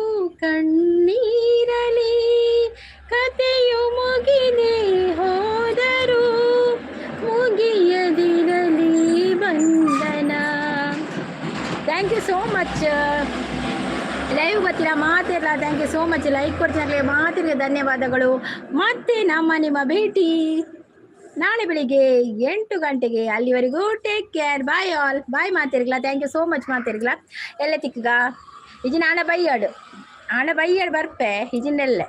ಕಣ್ಣೀರಲಿ, ಕತೆಯು ಮುಗಿದೆ ಹೋದರು ಮುಗಿಯದಿರಲಿ ಬಂಧನ. Thank you so much live ಬರ್ತೀರಾ ಮಾತಿರಲ್ಲ. Thank you so much. Like ಕೊಡ್ತೀನಿ ಮಾತಿಗೆ ಧನ್ಯವಾದಗಳು. ಮತ್ತೆ ನಮ್ಮ ನಿಮ್ಮ ಭೇಟಿ. ನಾಳೆ ಬೆಳಿಗ್ಗೆ 8 ಗಂಟೆಗೆ. ಅಲ್ಲಿವರೆಗೂ take care, bye all, bye ಮಾತೆರ್ಗ್ಲಾ. Thank you so much ಮಾತೆರ್ಗ್ಲಾ. ಎಲ್ಲ ತಿಕ್ಕಗ ಇಜಿನ ಆಣ ಬೈಯಾಡು, ಆಣ ಬೈಯಾಡು ಬರ್ಪೆ ಇಜಿನೆಲ್ಲೆ.